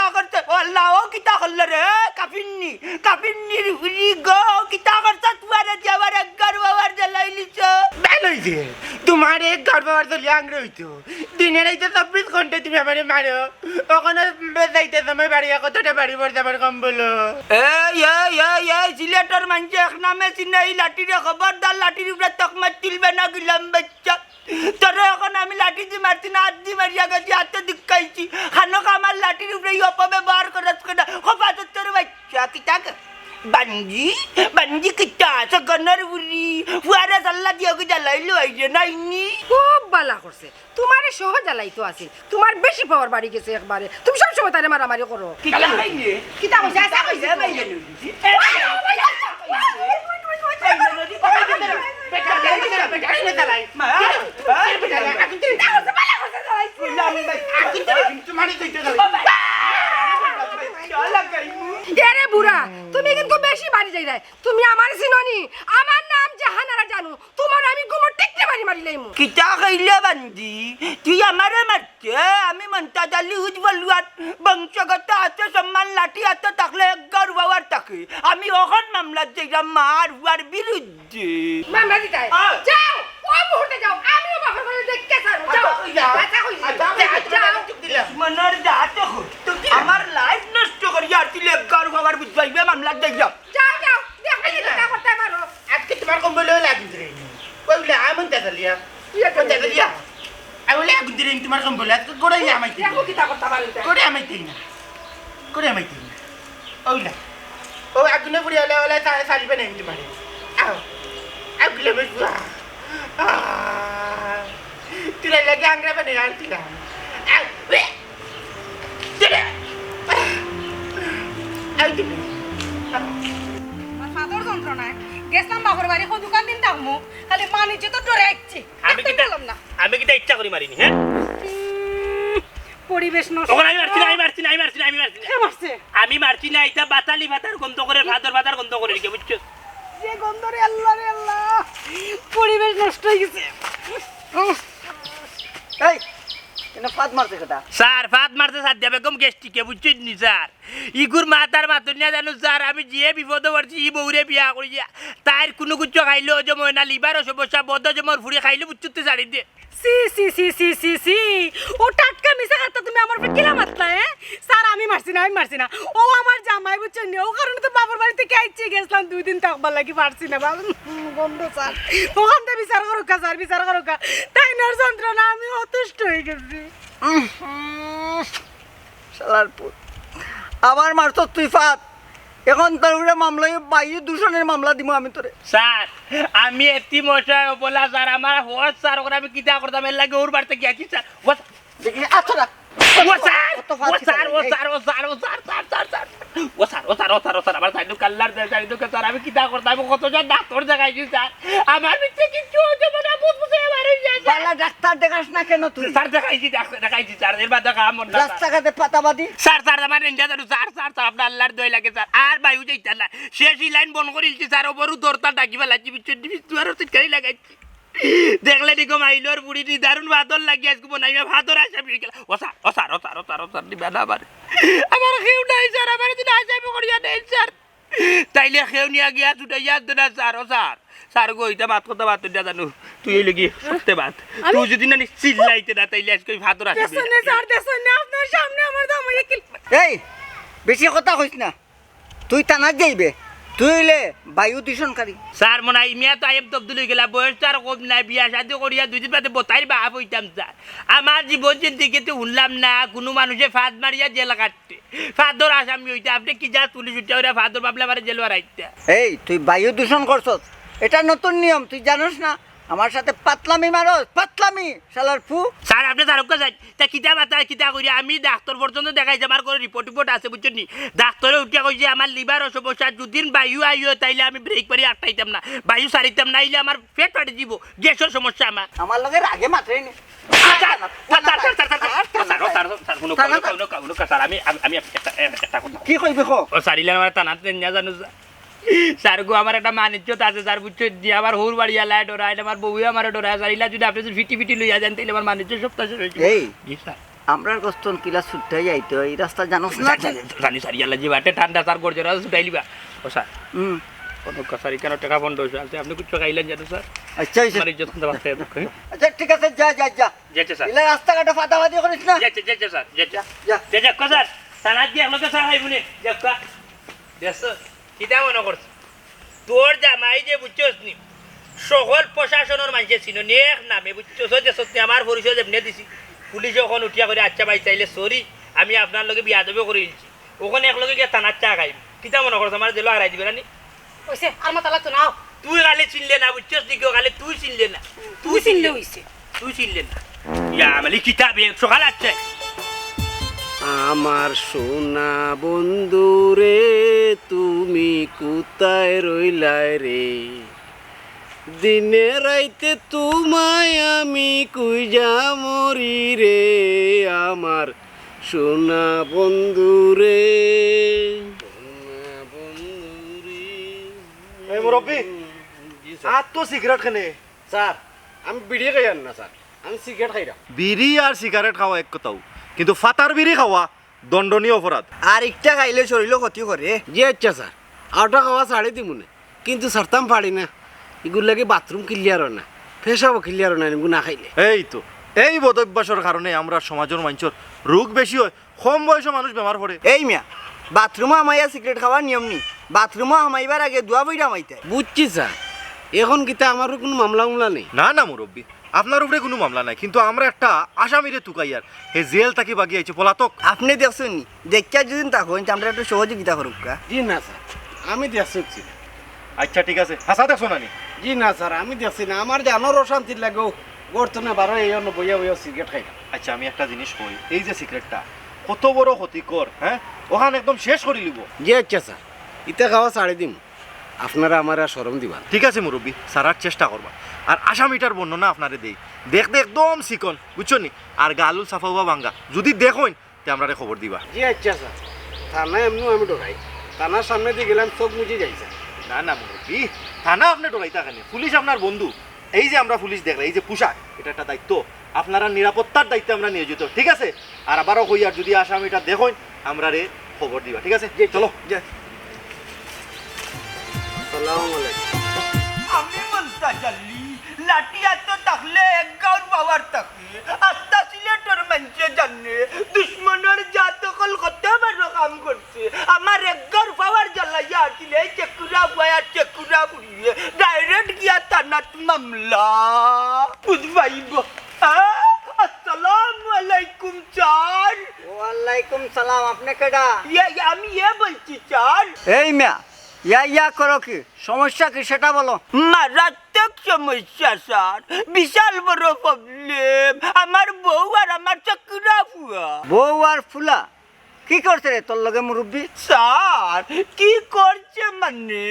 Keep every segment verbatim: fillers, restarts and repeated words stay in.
কিতা করছে? ও আল্লাহ, ও কিতা করলো রে? কাফিরনি, কাফিরনির ফুরি গো, কিতা করছে? তুমারে যে আমার এক গার বাবার জ্বালাইলিছ। ভালা অইছে, তুমার এক গার বাবার জ্বালাইয়া আংরে অইতো। দিনে রাইতে চব্বিশ ঘন্টা তুমি আমারে মারো। অখনো যাইতে সময় বাড়ি, কতটা বাড়ি পড়ছে আমার কম্বল। এই, এই, এই, এই, সিলেটর মানষে এক নামে চিনে, ই লাঠিরে খবরদার, লাঠির উপরে তকমা তুলবে না, গুলাম বাচ্চা। তোরে অখন আমি লাঠি দি মারছি না, আত দি মারিয়া গেছি, আতো দুখ খাইছি। খানোকা আমার লাঠির উপরে ই অপব্যবহার করছ কেনে? খোপা তো তোর বাচ্চা, কিতা ক-, বাঞ্জি, বাঞ্জি কিতা, সগনর বুড়ি, ফুয়ারে সাল্লা দিয়া গো জ্বালাইলো আইরে নাইনি। খুব বালা করছে, তুমারে সহ জ্বালাইতো আছিল, তুমার বেশি পাওয়ার বাড়ি গেছে একবারে, তুমি সব সময় তারে মারামারি করো। কিতা কইলে? কিতা কইছে? আচ্ছা কইছে। এরে বুড়া, তুমি কিন্তু বেশি বাড়ি যাইরায়। তুমি আমারে চিনো নি? আমার নাম জাহানারা জানু। তুমার আমি গুমর টিকলে মারি মারি লাইমু। কিতা কইলে বান্দি? তুই আমারে মারতে? আমি মন্তাজ আলী উজ বলুয়ার বংশগত আছে সম্মান লাঠি আতো থাকলে এক গার বাবার থাকে। আমি অখন মামলাত যাইরাম মার ফুয়ার বিরুদ্ধে। মামলা দিতায়? আ। যাও, ওই মুহূর্তে যাও। আমিও বাপের বাড়ি দেখতে চাই। যাও। আচ্ছা, আচ্ছা, আচ্ছা, আচ্ছা, যাও। আচ্ছা, আচ্ছা, যাও। দুশমনর জাত এখন। আমার লাইফ নষ্ট করিয়া আর তুই এক গার বাবার বুঝবাইবে মামলাত যাইরাম। যাও, যাও, দেখো, এই কিতা করতে পারো। আজকে তুমার কম্বল অইলে আগুন ধরে নি। কইলে, আমি মন্তাজ আলী। ইয়া, মন্তাজ আলী। আমি অইলে আগুন ধরে নি তুমার কম্বল। আজকে করে ইয়া আমাইতে। দেখো, কিতা করতে পারো। করে আমাইতে না। করে আমাইতে না। অইলা। ও আগুনে পুড়ি অইলে, অইলে তা-, সারিবে না আমি তুমারে। আও। আগুনে পুড়ি। আহ। তুই লাগে আংরা বানাই আর তুই না। আও। আমার ফাদর যন্ত্রণায় গেছলাম বাপর বাড়ি, কতখান দিন থাকমু, খালি মা নিজে তো ডরে আইছি। আমি কিতা, আমি কিতা ইচ্ছা করি মারিনি, হ্যাঁ? উম, পরিবেশ নষ্ট। তখন আমি মারছি না, আমি মারছি না, আমি মারছি না, আমি মারছি না। কে মারছে? আমি মারছি না, ইটা বাতালি ভাতার গন্ধ করে, ফাদর ভাতার গন্ধ করে, বুঝছো? যে গন্ধ রে আল্লাহ রে আল্লাহ, পরিবেশ নষ্ট অই গেছে। এই, কেনে ফাদ মারছে কেটা? স্যার, ফাদ মারছে সাদিয়া বেগম গ্যাস্ট্রিকে, বুঝছইন নি স্যার? ইগুর মাথার মাতুনিয়া জানো স্যার, আমি যে বিপদো পড়ছি, ই বউরে বিয়া করিয়া, তাইর কুনু কিচ্ছু খাইলে হজম অয় না, লিভারও সমস্যা, বদহজমর ফুড়ি খাইলে বুঝছইন তো ছাড়ি দে। ছি, ছি, ছি, ছি, ছি, ছি। ও টাটকা মিছা কথা তুমি আমার উপরে কিলা মাতলা, হ্যাঁ? স্যার, আমি মারছি না, আমি মারছি না। ও আমার জামাই, বুঝছইন নি? ও কারণে তো বাপর বাড়ি থাকি আইছি, গেছলাম দুই দিন থাকবার লাগি, পারছি না, বাবা। উম, গন্ধ, স্যার। অখানতে বিচার করউক্কা, স্যার, বিচার করউক্কা। তাইনর যন্ত্রণা আমি অতিষ্ঠ অই গেছি। উম, উম, শালার পুত। আবার মারছস তুই ফাদ। অখন তোর উপরে মামলা, বায়ু দূষণের মামলা দিমু আমি তোরে। স্যার, আমি এতিম অসহায় অবলা স্যার, আমার হজ স্যার, অখন আমি কিতা করতাম, এর লাগি অউর বাড়িত গিয়া কি স্যার? ও স্যার, দেখি, আচ্ছা, রাখ। ও স্যার, কত ফাদ ও স্যার, ও এই। স্যার, ও স্যার, ও স্যার, স্যার, স্যার, স্যার। ও স্যার, ও স্যার, ও স্যার, ও স্যার, আমার সাইডে কাল্লার দেয়, সাইডে কে স্যার, আমি কিতা করতাম, আমি কত জন ডাক্তার দেখাইছি স্যার, আমার ভিতরে কিচ্ছু অইতো না, বুঝ বুঝে আমার অই যায় স্যার। বালা ডাক্তার দেখাস না কেনে তুই? স্যার, দেখাইছি, ডাক্তার দেখাইছি স্যার, এর বাদে কাম অর না স্যার। রাস্তাঘাটে পাতাবাদি। স্যার, স্যার, আমার রেঞ্জা জানো, স্যার, স্যার, স্যার, আপনার আল্লাহর দোয়াই লাগে স্যার, আর বায়ু যাইতা না, শেষ ই লাইন বন্ধ করি দিছি স্যার, ওপরও দরতা ডাকিবা লাগছি, বুঝছেন, তুমি তো আরো ঠিক করি লাগাইছি। দেখলে নি গো মাইলর বুড়ি নি দারুণ ভাতর লাগি আজকে বনাইয়া ভাতর আশা পেয়ে গেল। ও স্যার, ও স্যার, ও স্যার, ও স্যার, ও স্যার, নিবা না আমার। আমার কেউ নাই স্যার, আমার যদি আশা করিয়া নেই স্যার। তাইলে কেউ নিয়া গিয়া ছুটাইয়া আনতো না স্যার, ও স্যার। স্যার গো, ইটা মাত কথা মাত না জানো। তুই অইলে গি সত্যি মাত। আমি তুই যদি না নি চিল্লাইতে না, তাইলে আজকে ওই ভাতর আশা পেয়ে দেখছইন নি স্যার, দেখছইন নি আপনার সামনে আমার জামাইয়ে কিল এই, বেশি কথা কইস না। তুই থানাত যাইবে, তুই অইলে বায়ু দূষণকারী। স্যার, মনে হয় মিয়া তো আইব তবদুল অই গেলা, বয়স তো আর কম নাই, বিয়া শাদি করিয়া দুই দিন বাদে বতাইর বাপ অইতাম স্যার। আমার জীবন জিন্দেগিতে হুনলাম না কুনু মানুষে ফাঁদ মারিয়া জেল কাটতে, ফাঁদর আসামি অইতে। আপনে কি জাত পুলিশ উঠিয়া অইরা ফাঁদর মামলা মারে জেল বারাইতা? এই, তুই বায়ু দূষণ করছস, এটা নতুন নিয়ম, তুই জানোস না? আমার সাথে পাতলামি মারস, পাতলামি, শালার ফু। স্যার, আপনে তারকা স্যার, তা কিতা মাতা কিতা করি? আমি ডাক্তার পর্যন্ত দেখাইছি, আমার কোনো রিপোর্ট টিপোর্ট আছে, বুঝছইন নি? ডাক্তারে উঠিয়া কইছে আমার লিভারর সমস্যা, যুদিন বায়ু আইও তাইলে আমি ব্রেক মারি আটকাইতাম না, বায়ু ছাড়িতাম না, আইলে আমার পেট ফাটি দিব, গ্যাসর সমস্যা আমার। আমার লগে রাগে মাতরে নি। Sir, sir, sir, sir, sir, sir, sir, sir, sir, sir, sir, হুনো, স্যার, হুনো, স্যার। হুনো, হুনো, স্যার, আমি, আমি, আমি একটা, এ-, একটা কথা। কি কইবে কো? ও, স্যার, ইলা আমার থানাত নিয়া জানো, স্যার। স্যার গো, আমার একটা মান ইজ্জত আছে, স্যার, বুঝছো? জি, আমার হউর বাড়ি এলায় ডরায়, আমার বউয়ে আমারে ডরায়, স্যার, ইলা যদি আপনে যদি ফিটি ফিটি লইয়া যান, তাইলে আমার মান ইজ্জত সবটা শেষ অই যাইবো। এই, জি, স্যার। আমরার গস্তন কিলা ছুটাই যাইতো, এই রাস্তা জানোস না? স্যার, স্যার, স্যার, স্যার, ইয়াল্লা জি, বাটে ঠান্ডা, স্যার, গর্জে রাস্তা ছুটাই লিবা। ও স্যার, হুম। কোন কথা, স্যার, এখানে টাকা পনেরোশো আছে, আপনে কিছু খাইলেন জানো, স্যার? আচ্ছা, আচ্ছা। আমার ইজ্জত কিন্তু বাঁচতে হবে। আচ্ছা, ঠিক আছে, যা, যা, যা। জি, আচ্ছা, স্যার। ইলা রাস্তাঘাটে ফাঁদাফাদি করিস না। জি, আচ্ছা, জি, আচ্ছা, স্যার, জি, আচ্ছা। যা, যা। জি, জি, কো স্যার, থানাত গিয়া একলগে চা খাইমুনে, যা, কো। দেখছস? কিতা মনে করছস? তোর জামাই যে বুঝছস নি, সকল প্রশাসনর মানষে চিনইন এক নামে, বুঝছস? ওই যে সত্যি আমার পরিচয় যেমনে দিছি, পুলিশ অখন উঠিয়া কইরা, "আচ্ছা ভাই, তাইলে sorry, আমি আপনার লগে বিয়াদবি করি ফেলছি।" অখন একলগে গিয়া থানাত চা খাইমু। কিতা মনে করছস, আমারে জেলো হারাই দিবে না নি? অইছে, আর মাতালা তো নাও। তুই খালি চিনলে না, বুঝছস নি কেউ, খালি তুই চিনলে না। তুই চিনলে অইছে। তুই চিনলে না। ইয়া, মালি কিতা বে, সকাল আছে। আমার সোনা বন্ধু রে, তুমি কোথায় রইলায় রে? দিনে রাইতে তোমায় আমি খুইজা মরি রে, আমার সোনা বন্ধু রে। সোনা বন্ধু রে। এই মুরব্বি, জি স্যার। আর তো সিগারেট কেনে? স্যার, আমি বিড়ি খাইয়ার না স্যার, আমি সিগারেট খাইরাম। বিড়ি আর সিগারেট খাওয়া এক কথাউ, কিন্তু ফাতার বিড়ি খাওয়া দণ্ডনীয় অপরাধ। আর একটা খাইলে শরীরও ক্ষতি করে। জি আচ্ছা স্যার, আরটা খাওয়া ছাড়ি দিমুনে, কিন্তু ছাড়তাম পারি না। ইগুর লাগি বাথরুম ক্লিয়ার অয় না, পেশাবও ক্লিয়ার অয় না, ইগু না খাইলে। এই তো, এই বদভ্যাসর কারণে আমরার সমাজর মানষর রোগ বেশি অয়, কম বয়সো মানুষ বেমার পড়ে। এই মিয়া, বাথরুমো হামাইয়া সিগারেট খাওয়ার নিয়ম নি, বাথরুমো হামাইবার আগে দোয়া পড়িয়া হামাইতায়। বুঝছি স্যার, অখন কিতা আমার উপরে কুনু মামলা উমলা নাই? না, না মুরব্বি, আপনার উপরে কুনু মামলা নাই, কিন্তু আমরা একটা আসামিরে তুকাইয়ার, হে জেল থাকি ভাগি আইছে, পলাতক। আপনে দেখছইন নি? দেখিয়া যুদি থাকইন, তে আমরারে একটু সহযোগিতা করউক্কা। জি না স্যার, আমি দেখছি না। আচ্ছা ঠিক আছে, হাছা দেখছো না নি? জি না স্যার, আমি দেখছি না। আমার জানর অশান্তির লাগেউ ঘর থনে বারো এই অনো বইয়া বইয়া সিগারেট খাইরাম। আচ্ছা আমি একটা জিনিস কই, এই যে সিগারেটটা কত বড় ক্ষতিকর, হ্যাঁ? অখান একদম শেষ করিলিবো। জি আচ্ছা স্যার, ইতা খাওয়া ছাড়ি দিমু। আপনারা আমারে আর শরম দিবা না। ঠিক আছে মুরব্বি, ছাড়ার চেষ্টা করবা। আর আসামিটার বর্ণনা আপনারে দেই, দেখতে একদম চিকন, বুঝছো নি? আর গালুল সাফা উবা ভাঙ্গা, যুদি দেখইন তে আমরারে খবর দিবা। জি আচ্ছা স্যার, থানা এমনেউ আমি ডরাই, থানার সামনেদি গেলে চউখ মুজি যাই স্যার। না না মুরব্বি, থানা আপনে ডরাইতা কেনে? পুলিশ আপনার বন্ধু। এই যে আমরা পুলিশ দেখরাম, এই যে পোশাক, ইটা একটা দায়িত্ব, আপনারার নিরাপত্তার দায়িত্বে আমরা নিয়োজিত, ঠিক আছে? আর আবারও কইয়ার, যুদি আসামিটা দেখইন, আমরারে খবর দিবা, ঠিক আছে? জি, চলো। জি। আসসালামু আলাইকুম। আমি মন্তাজ আলী, লাঠি আতো থাকলে এক গাউর পাওয়ার থাকে। আস্তা সিলেটর মানষে জানে, দুশমনর জাত অকল কত বড় কাম করছে। আমার এক গাউর পাওয়ার জ্বালাইয়া আছিল, এই চেকুরা বয়া চেকুরা পুড়িয়ে direct গিয়া থানাত মামলা। বুঝবাইব। আ, আসসালামু আলাইকুম স্যার। ওয়ালাইকুম সালাম, আপনে কেডা? ইয়া, ইয়া, আমি ইয়ে বলছি স্যার। এই মিয়া, ইয়া ইয়া করো কি? সমস্যা কি সেটা বলো। মারাত্মক সমস্যা স্যার, বিশাল বড় problem। আমার বউ আর আমার চেকুরা ফুয়া। বউ আর ফুলা? কি করছে রে তোর লগে মুরব্বি? স্যার, কি করছে মানে?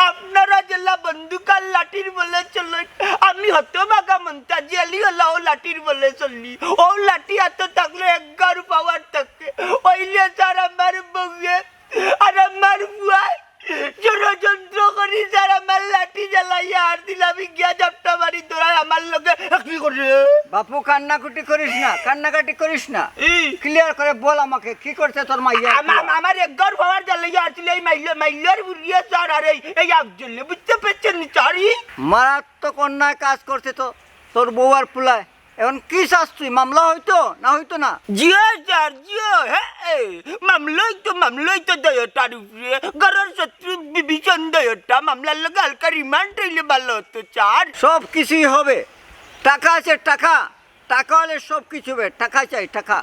আপনারা যেলা বন্দুক আর লাঠির বলে চলইন, আমি হতভাগা মন্তাজি আলী অলা অউ লাঠির বলে চলি। অউ লাঠি আতো থাকলে এক গাউর পাওয়ার থাকে। অইলে স্যার আমার বউয়ে আর আমার ফুয়ায় ষড়যন্ত্র করি স্যার, আমার লাঠি জ্বালাইয়া আর দিলা, আমি গিয়া ঝাপটা মারি ধরায় আমার লগে কি করে? বাপু কান্নাকুটি করিস না, কান্নাকাটি করিস না। এই। Clear করে বল আমাকে, কি করছে তোর মাইয়া? আমা-, আমা-, আমার এক গাউর পাওয়ার জ্বালাইয়া আর দিলা, এই মাইল্লা-, মাইল্লার বুড়িয়ে স্যার, আর এই, এই আফজলে, বুঝতে পারছেন নি স্যার? মারাত্মক অন্যায় কাজ করছে তো তোর বউ আর ফুলায়। এখন কি চাস তুই? মামলা হইতো না হইতো না? জিও স্যার, জিও, হে, এ, মামলা হইতো, মামলা হইতো দয়টার উপরে। ঘরর শত্রু বিভীষণ দয়টা, মামলার লগে হালকা রিমান্ড হইলে ভালো হতো স্যার। সব কিছুই হবে, টাকা আছে, টাকা। টাকা হলে সব কিছু হবে, টাকা চাই, টাকা।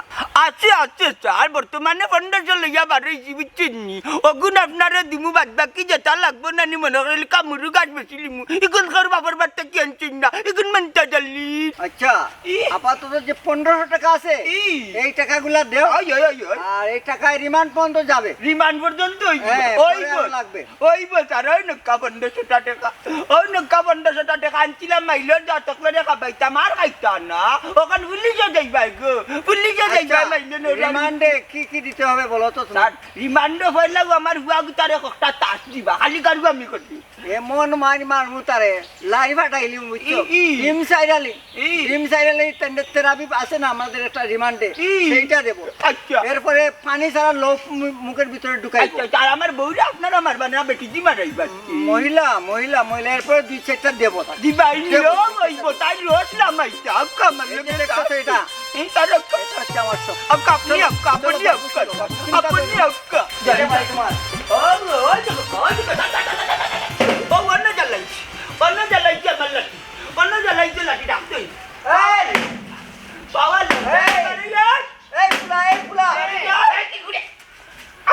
আছে, আছে স্যার, বর্তমানে পনেরোশো লইয়া বারইছি, বুঝছইন নি? অগুন আপনারে দিমু, বাদ বাকি যেটা লাগবো না নি, মনে করিল কামুরু গাছ বেচিলিমু। ইগুন কার বাপর বাড়ি থাকি আনছইন না, ইগুন মানতা জালি। আচ্ছা, ই। আপাতত যে পনেরোশো টাকা আছে, ই। এই টাকাগুলা দেও। ওই, ওই, ওই, ওই। আর এই টাকায় রিমান্ড পর্যন্ত যাবে। রিমান্ড পর্যন্ত ওই হ্যাঁ, ওই পরে আরো বল। লাগবে। ওই বল, স্যার, ওই নক্কা পনেরোশো টাকা। ওই নক্কা পনেরোশো টাকা আনছিলাম, মাইলর যা তকলে রে খাবাইতাম, আর খাইতাম না। ওখান পুলিশে যাইবাই গো, পুলিশে আচ্ছা, যাইবাই, মাইলে নো রিমান্ডে কি কি দিতে হবে বলো তো তুমি? স্যার, রিমান্ডে পয়লাও আমার হুয়া গুতারে একটা তাস দিবা, খালি কারু আমি করবি। এমন মার মারমু তারে, লাই ফাটাইলি বুঝছো? ই, ই। ডিম সাইরালি। ই। ডিম সাইরালি তেন্ডে তেরাবি আছে না আমাদের একটা রিমান্ডে, ই। সেইটা দেব। আচ্ছা। এরপরে পানি ছাড়া লোক মু-, মুখের ভিতরে ঢুকাই। আচ্ছা, আচ্ছা, আর আমার বউরা আপনারা মারবা না, বেটি দি মারাইবা। মহিলা, মহিলা, মহিলা, এরপরে দুই চারটা দেব। দিবা, এই দেব। নিয়ম, ওই বোতাই রোজ নামাইতে, আক্কা মারলে এই যে দেখছো তো এটা? এই তার আক্কা। এটা হচ্ছে আমার সব। আক্কা আপনি, আক্কা আপনি, আক্কা। আপনি, আক্কা। যাই, যাই, তোমার। ও, ও, ও, ও, ও, ও, অন্য জ্বালাইছে, অন্য জ্বালাইছে আমার লাঠি, অন্য জ্বালাইছে লাঠি, ডাকতে হইবে। এই! পাওয়ার এই! এই! এই, ফুলা, এই, ফুলা! এই, এই, কি করে?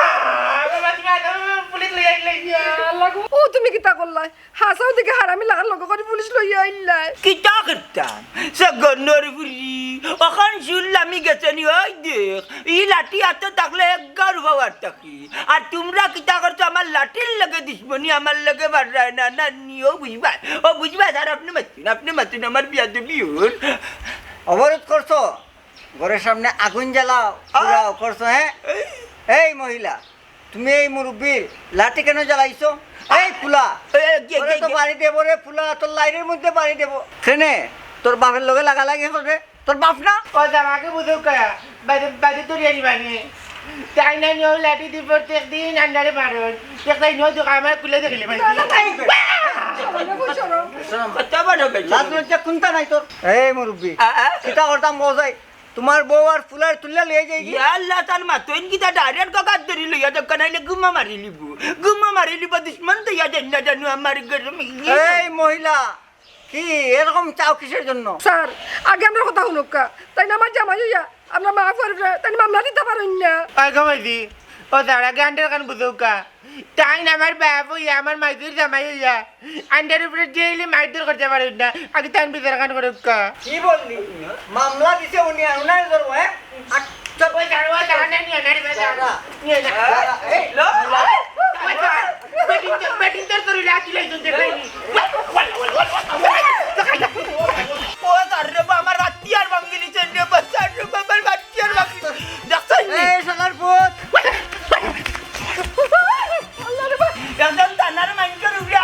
আহ, বাবা, তুমি আগে পুলিশ লই আইলে। ইয়া আল্লাহ গো। ও, তুমি কিতা করলায়? হাছাউ দেখি হারামি লাখান লগে করি পুলিশ লইয়া আইলায়। কিতা করতাম? সে গন্ডর ফুলি, অখন চুল লামি গেছে নি, ওই দেখ। ই লাঠি আতো থাকলে এক গার পাওয়ার থাকি। আর তুমরা কিতা করছো? আমার লাঠির লগে দুশমনি, আমার লগে বাড়ায় না, না, নি, ও বুঝবায়, ও বুঝবায়, স্যার, আপনে মাতইন, আপনে মাতইন, আমার বিয়াদবি অর। অবরোধ করছো? ঘরর সামনে আগুইন জ্বালাও, আ? পুড়াও, করছো, হ্যাঁ? এই। এই মহিলা, তুমি এই মুরব্বির লাঠি কেনে জ্বালাইছো? এই ফুলা, এই, এই, এই, তোরে তো এই, বাড়ি দেবো রে ফুলা, তোর লাইরের মধ্যে বাড়ি দেবো। কেনে? তোর বাপের লগে লাগালাগি করে? তোর বাপ না? ও দাম আগে বুঝুক কা, বাড়ি, বাড়ি তো রেডি বানি। তাই না নিয়েও লাঠি দি প্রত্যেক দিন আন্ডারে মারুন। দেখতাই নিয়েও দোকান আমার খুলে দেখলে ভাই। না, না, তাই করে। শরম, শরম। কত বড় বেটি। লাজ লজ্জা কুন্তা নাই তোর? এই মুরব্বি, আ, আ। কিতা করতাম বজাই? তোমার বউ আর ফুলার তুললে লইয়া যাইগি। ইয়া আল্লাহ, তার মা তো ইনকি তা direct গগাত ধরি লইয়া দোকান আইলে গুমা মারি লিবো। গুমা মারি লিবো, দুশমন তো ইয়া দেন না জানো আমার গরম। এই মহিলা, কি এরকম চাও কিসের জন্য? স্যার, আগে আমরার কথা হুনউক্কা। তাইন আমার জামাই অইয়া, আমরার মাফ করি ফেলে, তাইন মামলা দিতা পারইন না। ওই গো ভাইজি, ও স্যার, আগে আন্ডার খান বুঝউক্কা। তাইন আমার বাপ অইয়া, আমার মাইদুর জামাই অইয়া, আন্ডার উপরে daily মাইদুর করতা পারইন না। আগে তাইন বিচার খান করউক্কা। কি বললি? মামলা দিছে উনি, উনারে ধরবো, হ্যাঁ? আচ্ছা। ওই দাঁড়া, ওই দাঁড়া, নিয়ে নে, নিয়ে নে, নিয়ে নে। দাঁড়া, এই, লো, ওই দাঁড়া, বেটিন তোর, বেটিন তোর, তোর ইলা আতিলাই জন দেখলি। ও, তার রে বা, আমার বাত্তি আর ভাঙ্গিলি, চেন রে বা, তার রে বা, আমার বাত্তি আর ভাঙ্গিলি। দেখছস নি? এই শালার পুত। একজন থানার মাইনষর উপরে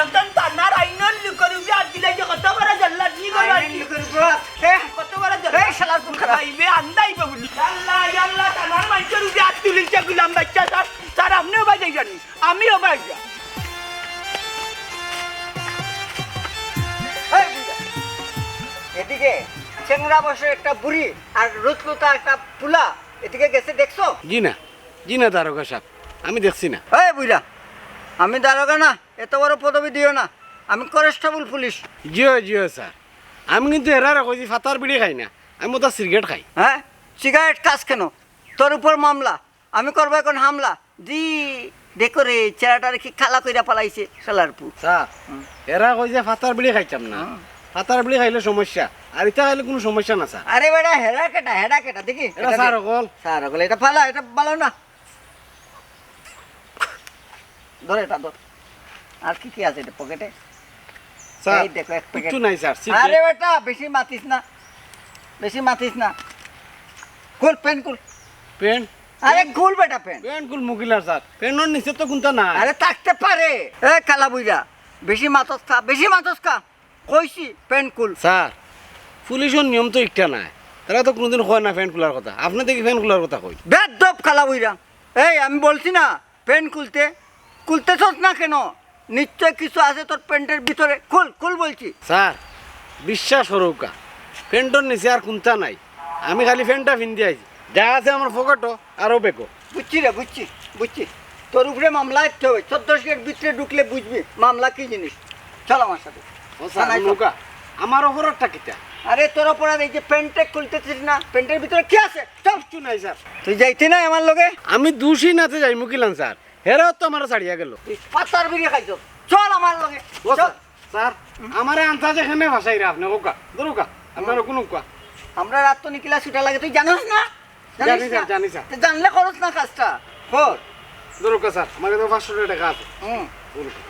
একজন থানার আইনর লোকর উপরে আত দিলাইছে, কত বড় জল্লাদ নি গো আইনর ভাই। লোকর উপরে, হ্যাঁ? কত বড় জল্লাদ। এই শালার কোন খারাপ। ভাই, বে আন্দা আইবে বুলি। আল্লাহ, আল্লাহ, থানার মাইনষর উপরে আত তুলিছে গুলাম বাইচ্চা, স্যার, স্যার, আপনেও বাইরে যান, আমিও বাইরে যাই। এই বুড়া, এদিকে চেংড়া বয়সের একটা বুড়ি আর রুতলুতা একটা পুলা এদিকে গেছে দেখছো? জি না, জি না দারোগা সাব, আমি দেখছি না। এই বুড়া, আমি দারোগা না, এত বড় পদবি দিও না, আমি কনস্টেবল পুলিশ। জিও, জিও স্যার, আমি কিন্তু এরারে কইছি ফাতার বিড়ি খাই না, আমি ওটা সিগারেট খাই। হ্যাঁ, সিগারেট খাস কেন? তোর উপর মামলা, আমি করবো এখন হামলা। জি, দেখো রে, চেহারাটারে কি কালা কইরা ফালাইছে শালার পু। স্যার, হুম। এরা কইছে ফাতার বিড়ি খাইতাম না। হুম। ফাতার বিড়ি খাইলে সমস্যা, আর ইটা খাইলে কুনু সমস্যা না স্যার। আরে বেটা, হেরা কেটা, হেরা কেটা, দেখি, এরা এটা স্যার দেখ। অকল। স্যার অকল, এটা ফালা, এটা ভালো না। ধর এটা, ধর। আর কি কি আছে এটা পকেটে? স্যার, এই দেখো, এক প্যাকেট। কিচ্ছু নাই স্যার, সিগারেট। আরে বেটা, বেশি মাতিস না, বেশি মাতিস না। খুল, প্যান্ট খুল। প্যান্ট? আরে খুল বেটা প্যান্ট। প্যান্ট খুল মুকিলার স্যার, প্যান্টর নিচে তো কুন্তা নাই। আরে থাকতে পারে। এ কালা বুইড়া, বেশি মাতস খা, বেশি মাতস খা। কইছি, প্যান্ট খুল। স্যার, পুলিশর নিয়ম তো একটা নায়। তারা তো কুনুদিন কয় না প্যান্ট খুলার কথা। আপনে দেখি প্যান্ট খুলার কথা কই। বেয়াদব কালা বুইড়া। এই, আমি বলছি না, প্যান্ট খুলতে? খুলতেছস না কেন? নিশ্চয় কিছু আছে তোর প্যান্টের ভিতরে। খুল, খুল বলছি। স্যার, বিশ্বাস করউক্কা। প্যান্টর নিচে আর কুন্তা নাই, আমি খালি প্যান্টটা পিন্দি আইছি, যা আছে আমার পকেটো আরও ব্যাগো। বুঝছি রে, বুঝছি, বুঝছি। তোর উপরে মামলা দিতে হবে, চোদ্দশো গেট ভিতরে ঢুকলে বুঝবি মামলা কি জিনিস। চল আমার সাথে। ও স্যার, থানায় চল। নৌকা, আমার অপরাধটা কিতা? আরে তোর অপরাধ এই যে প্যান্টটা খুলতেছিস না, প্যান্টের ভিতরে কি আছে? চল। কিচ্ছু নাই স্যার। তুই যাইতে নাই আমার লগে? আমি দুষী নাতে যাইমু কিলান স্যার, হেরাও তো আমারে ছাড়িয়া গেল। তুই পাতার বিড়ি খাইছ, চল আমার লগে। ও চল। স্যার, স্যার, আমারে আন্তাজে কেনে ফাঁসাইরা আপনে, ওকা, ধরুকা, আপনার কোনো কোয়া। আমরা রাত তো নিকিলা ছুটা লাগে, তুই জানোস না? জানিস জানি স্যার, না? জানি স্যার। তো জানলে করস না কাজটা, কর। ধরুকা স্যার, আমার কাছে পাঁচশো টাকা আছে। হুম। ধরুকা।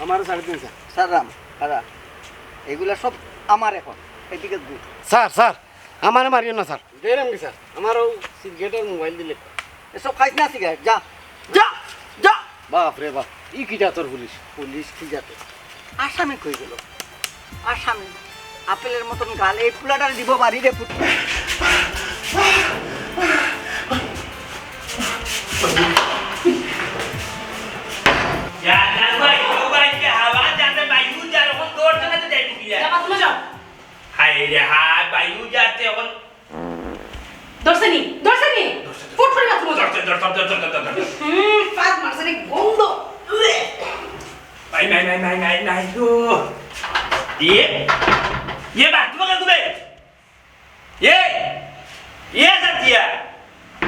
আমারে ছাড়ি দিন স্যার। স্যার রাম, খারা, এগুলা সব আমার এখন। এদিকে দে। স্যার, স্যার, আমারে মারিও না স্যার। দেরাম কি স্যার? আমার ও সিগারেট আর মোবাইল দিলে। এসব খাইস না সিগারেট, যা, যা, যা। বাপ রে বাপ, ই কি জাতর পুলিশ? পুলিশ কি জাতর? আসামি কই গেল? আসামি। আপেলের মতন গালে এই পুলাটার দিব বাড়ি রে পুত। জান, জান ভাই, ও ভাই, যে হাওয়া যাতে বাইরে যার, এখন দৌড় চালাতে যাই তুমি। যা, বাথরুমে যাও। হায় রে হায়, বাইরে যাতে এখন ধরছে নি? ধরছে নি? ধরছে, ধরছে। ফুট করে বাথরুমে যাও। ধরছে, ধরছে, ধরছে, ধরছে, ধরছে। হুম, ফাঁদ মারছে নি গন্ধ। উরে। ভাই, ভাই, ভাই, ভাই, ভাই, ভাই, গো। ইয়ে? ইয়ে, বাথরুমে কেন তুমি? ইয়ে? ইয়ে, সাথিয়া।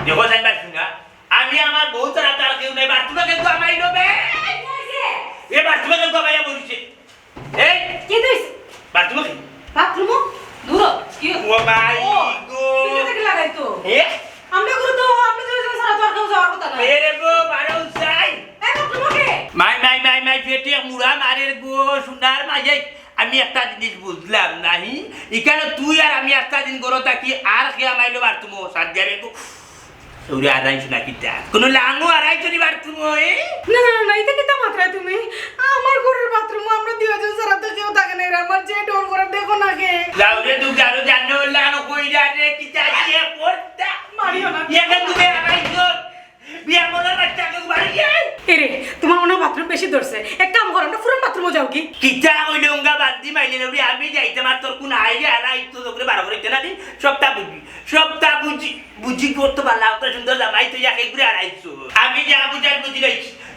দেখো, সাইন ভাই, শুনা। আমি আমার বউ ছাড়া তার কেউ নাই। বাথরুমে কেন আমায় নেবে? এই, কই যে? এ, বাথরুমে কেন আমায় বলছে? এই! কি দিস? বাথরুমো কি? বাথরুমো? দূর হ। কি? ও ভাই ও, গো। তুই তো দেখে লাগাই তো। এ? আমরা গুরু তো, আমরা দুইজন ছাড়া তো আর কেউ যাওয়ার কথা না। এ রে গো, বারো উঠাই। এই বাথরুমো কে? মাই, মাই, মাই, মাই, পেটে মুড়া মারের গো, সোনার মাই। এই, আমি একটা জিনিস বুঝলাম নাহি। এখানে তুই আর আমি একটা দিন গরো থাকি, আর কে আমাইলো বাথরুমো, সাত যাবে গো। ওরে আড়াইশো না কিতা? কোনো লাঙও আড়াইশো নি বাথরুমো, এ? না, না, না, না, ইতা কিতা মাতরায় তুমি? আমার ঘরর বাথরুমো আমরা দুইজন ছাড়া তো কেউ থাকে না, আমার যে ডর করে দেখো না কে। যাও রে, তুমি জানো, জানো, লাঙ কই যা রে, কিতা দিয়ে পড়তা? মারিও না। একে তুমি আড়াইশো, বিয়া মরার বাচ্চাকে বাড়ি যায়। এরে, তোমার মনে হয় বাথরুম বেশি ধরছে। এক কাম করো, আমরা পুরান বাথরুমো যাও কি? কিতা কইলে উঙ্গা বান্দি মাইলে না, আমি যাইতে মাত্র কোন আইরে আড়াইশো করে বারো করে ইতে না দি, সবটা বুঝি, সবটা বুঝি। বুঝি করতে পারলাম, অত সুন্দর জামাই তুই একে ঘুরে আড়াইশো। আমি যা বুঝার বুঝি নাই।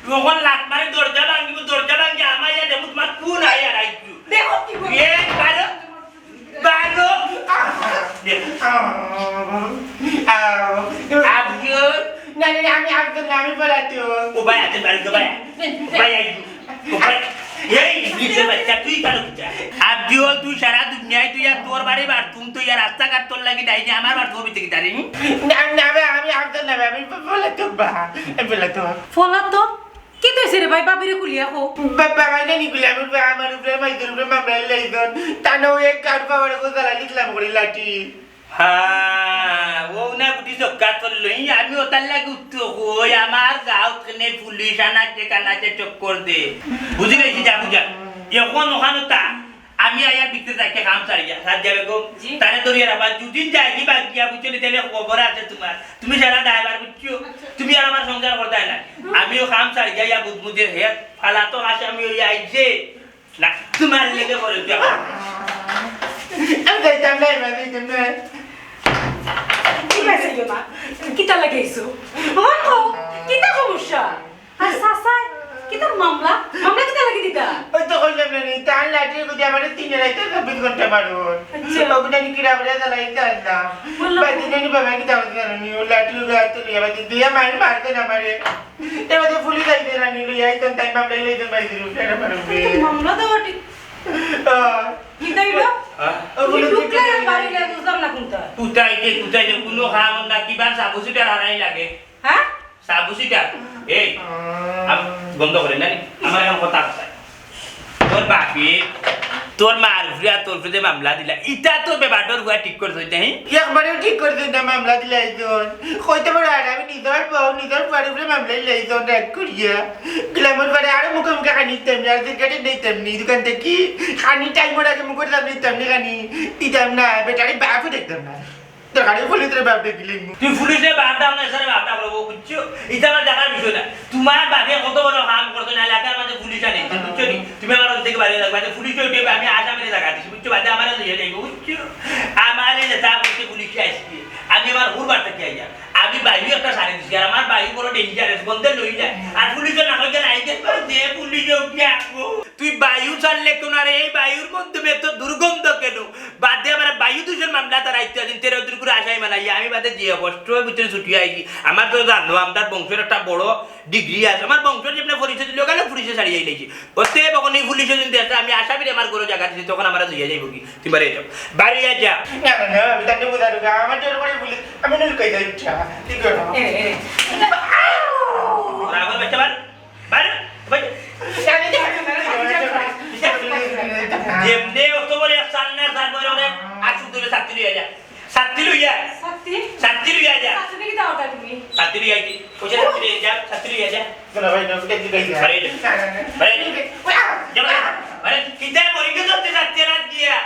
যখন লাত মারে দরজা ভাঙিব, দরজা ভাঙি আমার ইয়া দেখো তোমার কোন আই আড়াইশো। দেখো কি করে? এ, বারো, বারো। আব্দুল। না, না, না, আমি আব্দুল না, আমি পলাতক। ও ভাই, আছে বাড়ি তো ভাই। ও ভাই, আই। ও ভাই, এই, নিজের বাচ্চা, তুই কেন বুঝা? আব্দুল, তুই সারা দুনিয়ায় তুই আর তোর বাড়ি বাথরুম, তুই আর রাস্তাঘাট তোর লাগি নাই যে আমার বাথরুম ভিতরে কি দাঁড়িয়ে? না, না, আমি, আমি আব্দুল না, আমি প-, পলাতক বা। আমি পলাতক। পলাতক? কি তো হইছে রে ভাই, বাবিরে খুলিয়া কও। বা-, বাবাই না নিকুলে, আমার উপরে, আমার উপরে, মাইজের উপরে মামলা লাইছন। তা না ওই এক গাড় পাওয়ারে কোথায় লিখলাম করে লাঠি। হ্যাঁ, ও না গুটি জক্কা তোর লই, আমি ওটার লাগি উঠতে কই, আমার গাঁওত কেনে পুলিশ আনাচে কানাচে চক্কর দে। বুঝি গেছি, যা বুঝা। এখন ওখানে তা, আমি আয়ার ভিতরে যাইকে কাম ছাড়িয়া, সাত যাবে গো। জি। তারে ধরিয়া রাখবা, দুদিন যাই কি বাদ গিয়া বুঝছো নি, তাহলে খবর আছে তোমার। তুমি সারা ড্রাইভার বুঝছো? আচ্ছা। তুমি আর আমার সংসার করতে না। হুম। আমিও কাম ছাড়িয়া ইয়া বুঝবো যে হে ফালা তো আসামি হইয়া আইছে। না, তোমার লেগে পড়ে তুই। আমি যাইতাম না, এবার যাইতাম না। ঠিক আছে, ইয়ো না। কিতা লাগাইছো? আমার কও, কিতা সমস্যা? আর চাচায়, কিতা মামলা? মামলা কিতা লাগি দিতা? ওই তো কইলাম না নি, তার লাঠির গুলি আমারে তিন রাইতে চব্বিশ ঘন্টা মারুন। আচ্ছা। ওগুলো নাকি রাবড়ে জ্বালাইতে আনলাম। বললাম। বাদি নানি বাবা কিতা বলতে জানো নি, ও লাঠি ওগুলো হাতে লইয়া বাদি দিয়া মারি মারতে না মারে। এবার তো পুলিশ আইতে না নি, লইয়া আইতেন, তাই মামলা লইতে পারি দিল, ফেরা মারুন। তো মামলা দেওয়া ঠিক। আহ। কিতা হইলো? হ্যাঁ? ও বলে তুই ঢুকলে যে বাড়ি লইয়া বুঝলাম না কোনটা। কোথায় কে, কোথায় রে, কোনো খাওয়ার না, কিবা সাবু সিটার হারাই লাগে। হ্যাঁ? সাবু সিটার? এই, আম, বন্ধ করে না নি? আমার এখন কথা আছে। তোর বাপে, তোর মার উপরে আর তোর উপরে যে মামলা দিলা, ইটা তো বেবাটর হুয়া ঠিক করছে, তাই? একবারেও ঠিক করছে না মামলা দিলা একজন। কইতে পারে আর আমি নিজের বউ, নিজের বাড়ির উপরে মামলা দিলা একজন, রাগ করিয়া। গ্লামর বারে আরো মুখে মুখে খানি তেমনি, আর সিগারেট নেই তেমনি, দোকান থেকে খানি টাইমর আগে মুখে তেমনি, তেমনি খানি দিতাম না, বেটারি বাপও দেখতাম না। তোর গাড়ি পুলিশরে বাপ ডাকিলিমু। তুমি পুলিশরে বাপ ডাক না, স্যার বাপ ডাক করবো, বুঝছো? ইটা আমার দেখার বিষয় না। তোমার বাপে কত বড় কাম করছে না, এলাকার মাঝে পুলিশ আনে, বুঝছো নি? তুমি আমার অন থাকি বাড়ি লাগবে, পুলিশে উঠে আমি আসামিরে জাগা দিছি, বুঝছো? বাদে আমারে লইয়া যাইবো, বুঝছো? আমারে যেতা করছে পুলিশে আইসি, আমি আমার হুর বাড়তে কি আইয়া, আমি বাইরে একটা সারি দিছি, আর আমার বাইরে বড় ডেঞ্জারাস, বন্ধে লই যায়। আর পুলিশে না কইলে আইতে পারো, যে পুলিশে উঠে আসবো। তুই বায়ু ছাড়লে কেন? আর এই বায়ুর মাধ্যমে এত দুর্গন্ধ কেন? বাদে আবার বায়ু দূষণ মামলা তারা ইত্যাদি তেরো দিন করে আসামি বানাইয়া আমি বাদে যে কষ্ট ভিতরে ছুটি আইছি। আমার তো জানো, আমার বংশর একটা বড় ডিগ্রি আছে, আমার বংশর যেমনি পরিচয় দিল গেলে পুলিশে ছাড়িয়ে আইলেছি। অতএব এখন এই পুলিশে যদি দেখে আমি আসামিরে আমার ঘরে জাগা দিছি, তখন আমরা লইয়া যাইব কি? তুই বাড়ি যাও, বাড়ি যা। না, না, না, আমি তাকে বুঝাই দেবো, আমার জন্য করে পুলিশ, আমি না লুকাই যাই, ইচ্ছা, ঠিক আছে? এ, এ, এ। রাগর বাচ্চা বার। বাইরে, বাইরে। যেমনে অত বড় এক সামনে, তারপরে অনেক আসুক ধরে ছাত্রী লইয়া যা। ছাত্রী লইয়া। ছাত্রী? ছাত্রী লইয়া যা। ছাত্রী কি দাও তুমি? ছাত্রী লইয়া কি? ওই যে ছাত্রী লইয়া যা, ছাত্রী লইয়া যা। না, ভাই, না, ওটা কি ভাই? বাইরে যা। বাইরে যা। যা বাইরে। বাইরে। কিতা মরি গেল তে ছাত্রী রাত গিয়া?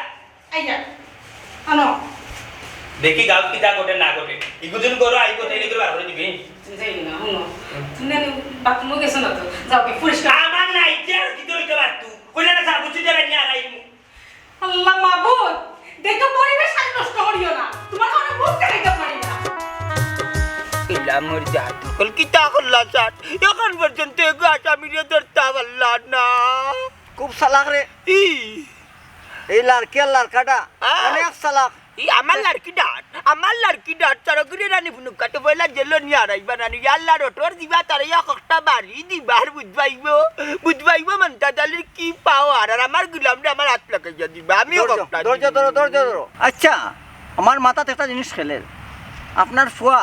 আইয়া, আনো। দেখি গাঁও কিতা ঘটে না ঘটে। ইগুদিন করো, আইব, তাইলে করে বার করে দিবি। যাই না, হুনো। তুমি জানি বাথরুমে গেছো না তো? যাও কি পরিষ্কার। আমার নাই, যে আর কি দইতে পারতু? কইলে না, সাবু চুদে রান্না আর আইমু। আল্লাহ মাবুদ, দেখো পরিবেশ আর নষ্ট করিও না। তোমার কারণে মুখ দেখাইতে পারি না। ইলা মোর জাত, হকল কিতা করলা জাত? এখন পর্যন্ত এগো আসামিরে ধরতা পারলা না। খুব চালাক রে। ই। এই লাড়কি আর লাড়কাটা আহ। অনেক চালাক। ই আমার লাড়কি ডাট, আমার লাড়কি ডাট, চরগুরে রানী ফুনুকাতে পয়লা জেলো নিয়ে হারাইবা নানি, ইয়ার লাড় অটোর দিবা, তারে ইয়া ককটা বাড়ি দিবা, আর বুঝবাইব, বুঝবাইব মন্তাজ আলীর কি পাওয়ার, আর আমার গুলামরে আমার হাত লাগাইয়া দিবা, আমিও ধৈর্য, ককটা ধৈর্য দিবো। ধরো, ধৈর্য ধরো। আচ্ছা, আমার মাথাত একটা জিনিস খেলের, আপনার ফুয়া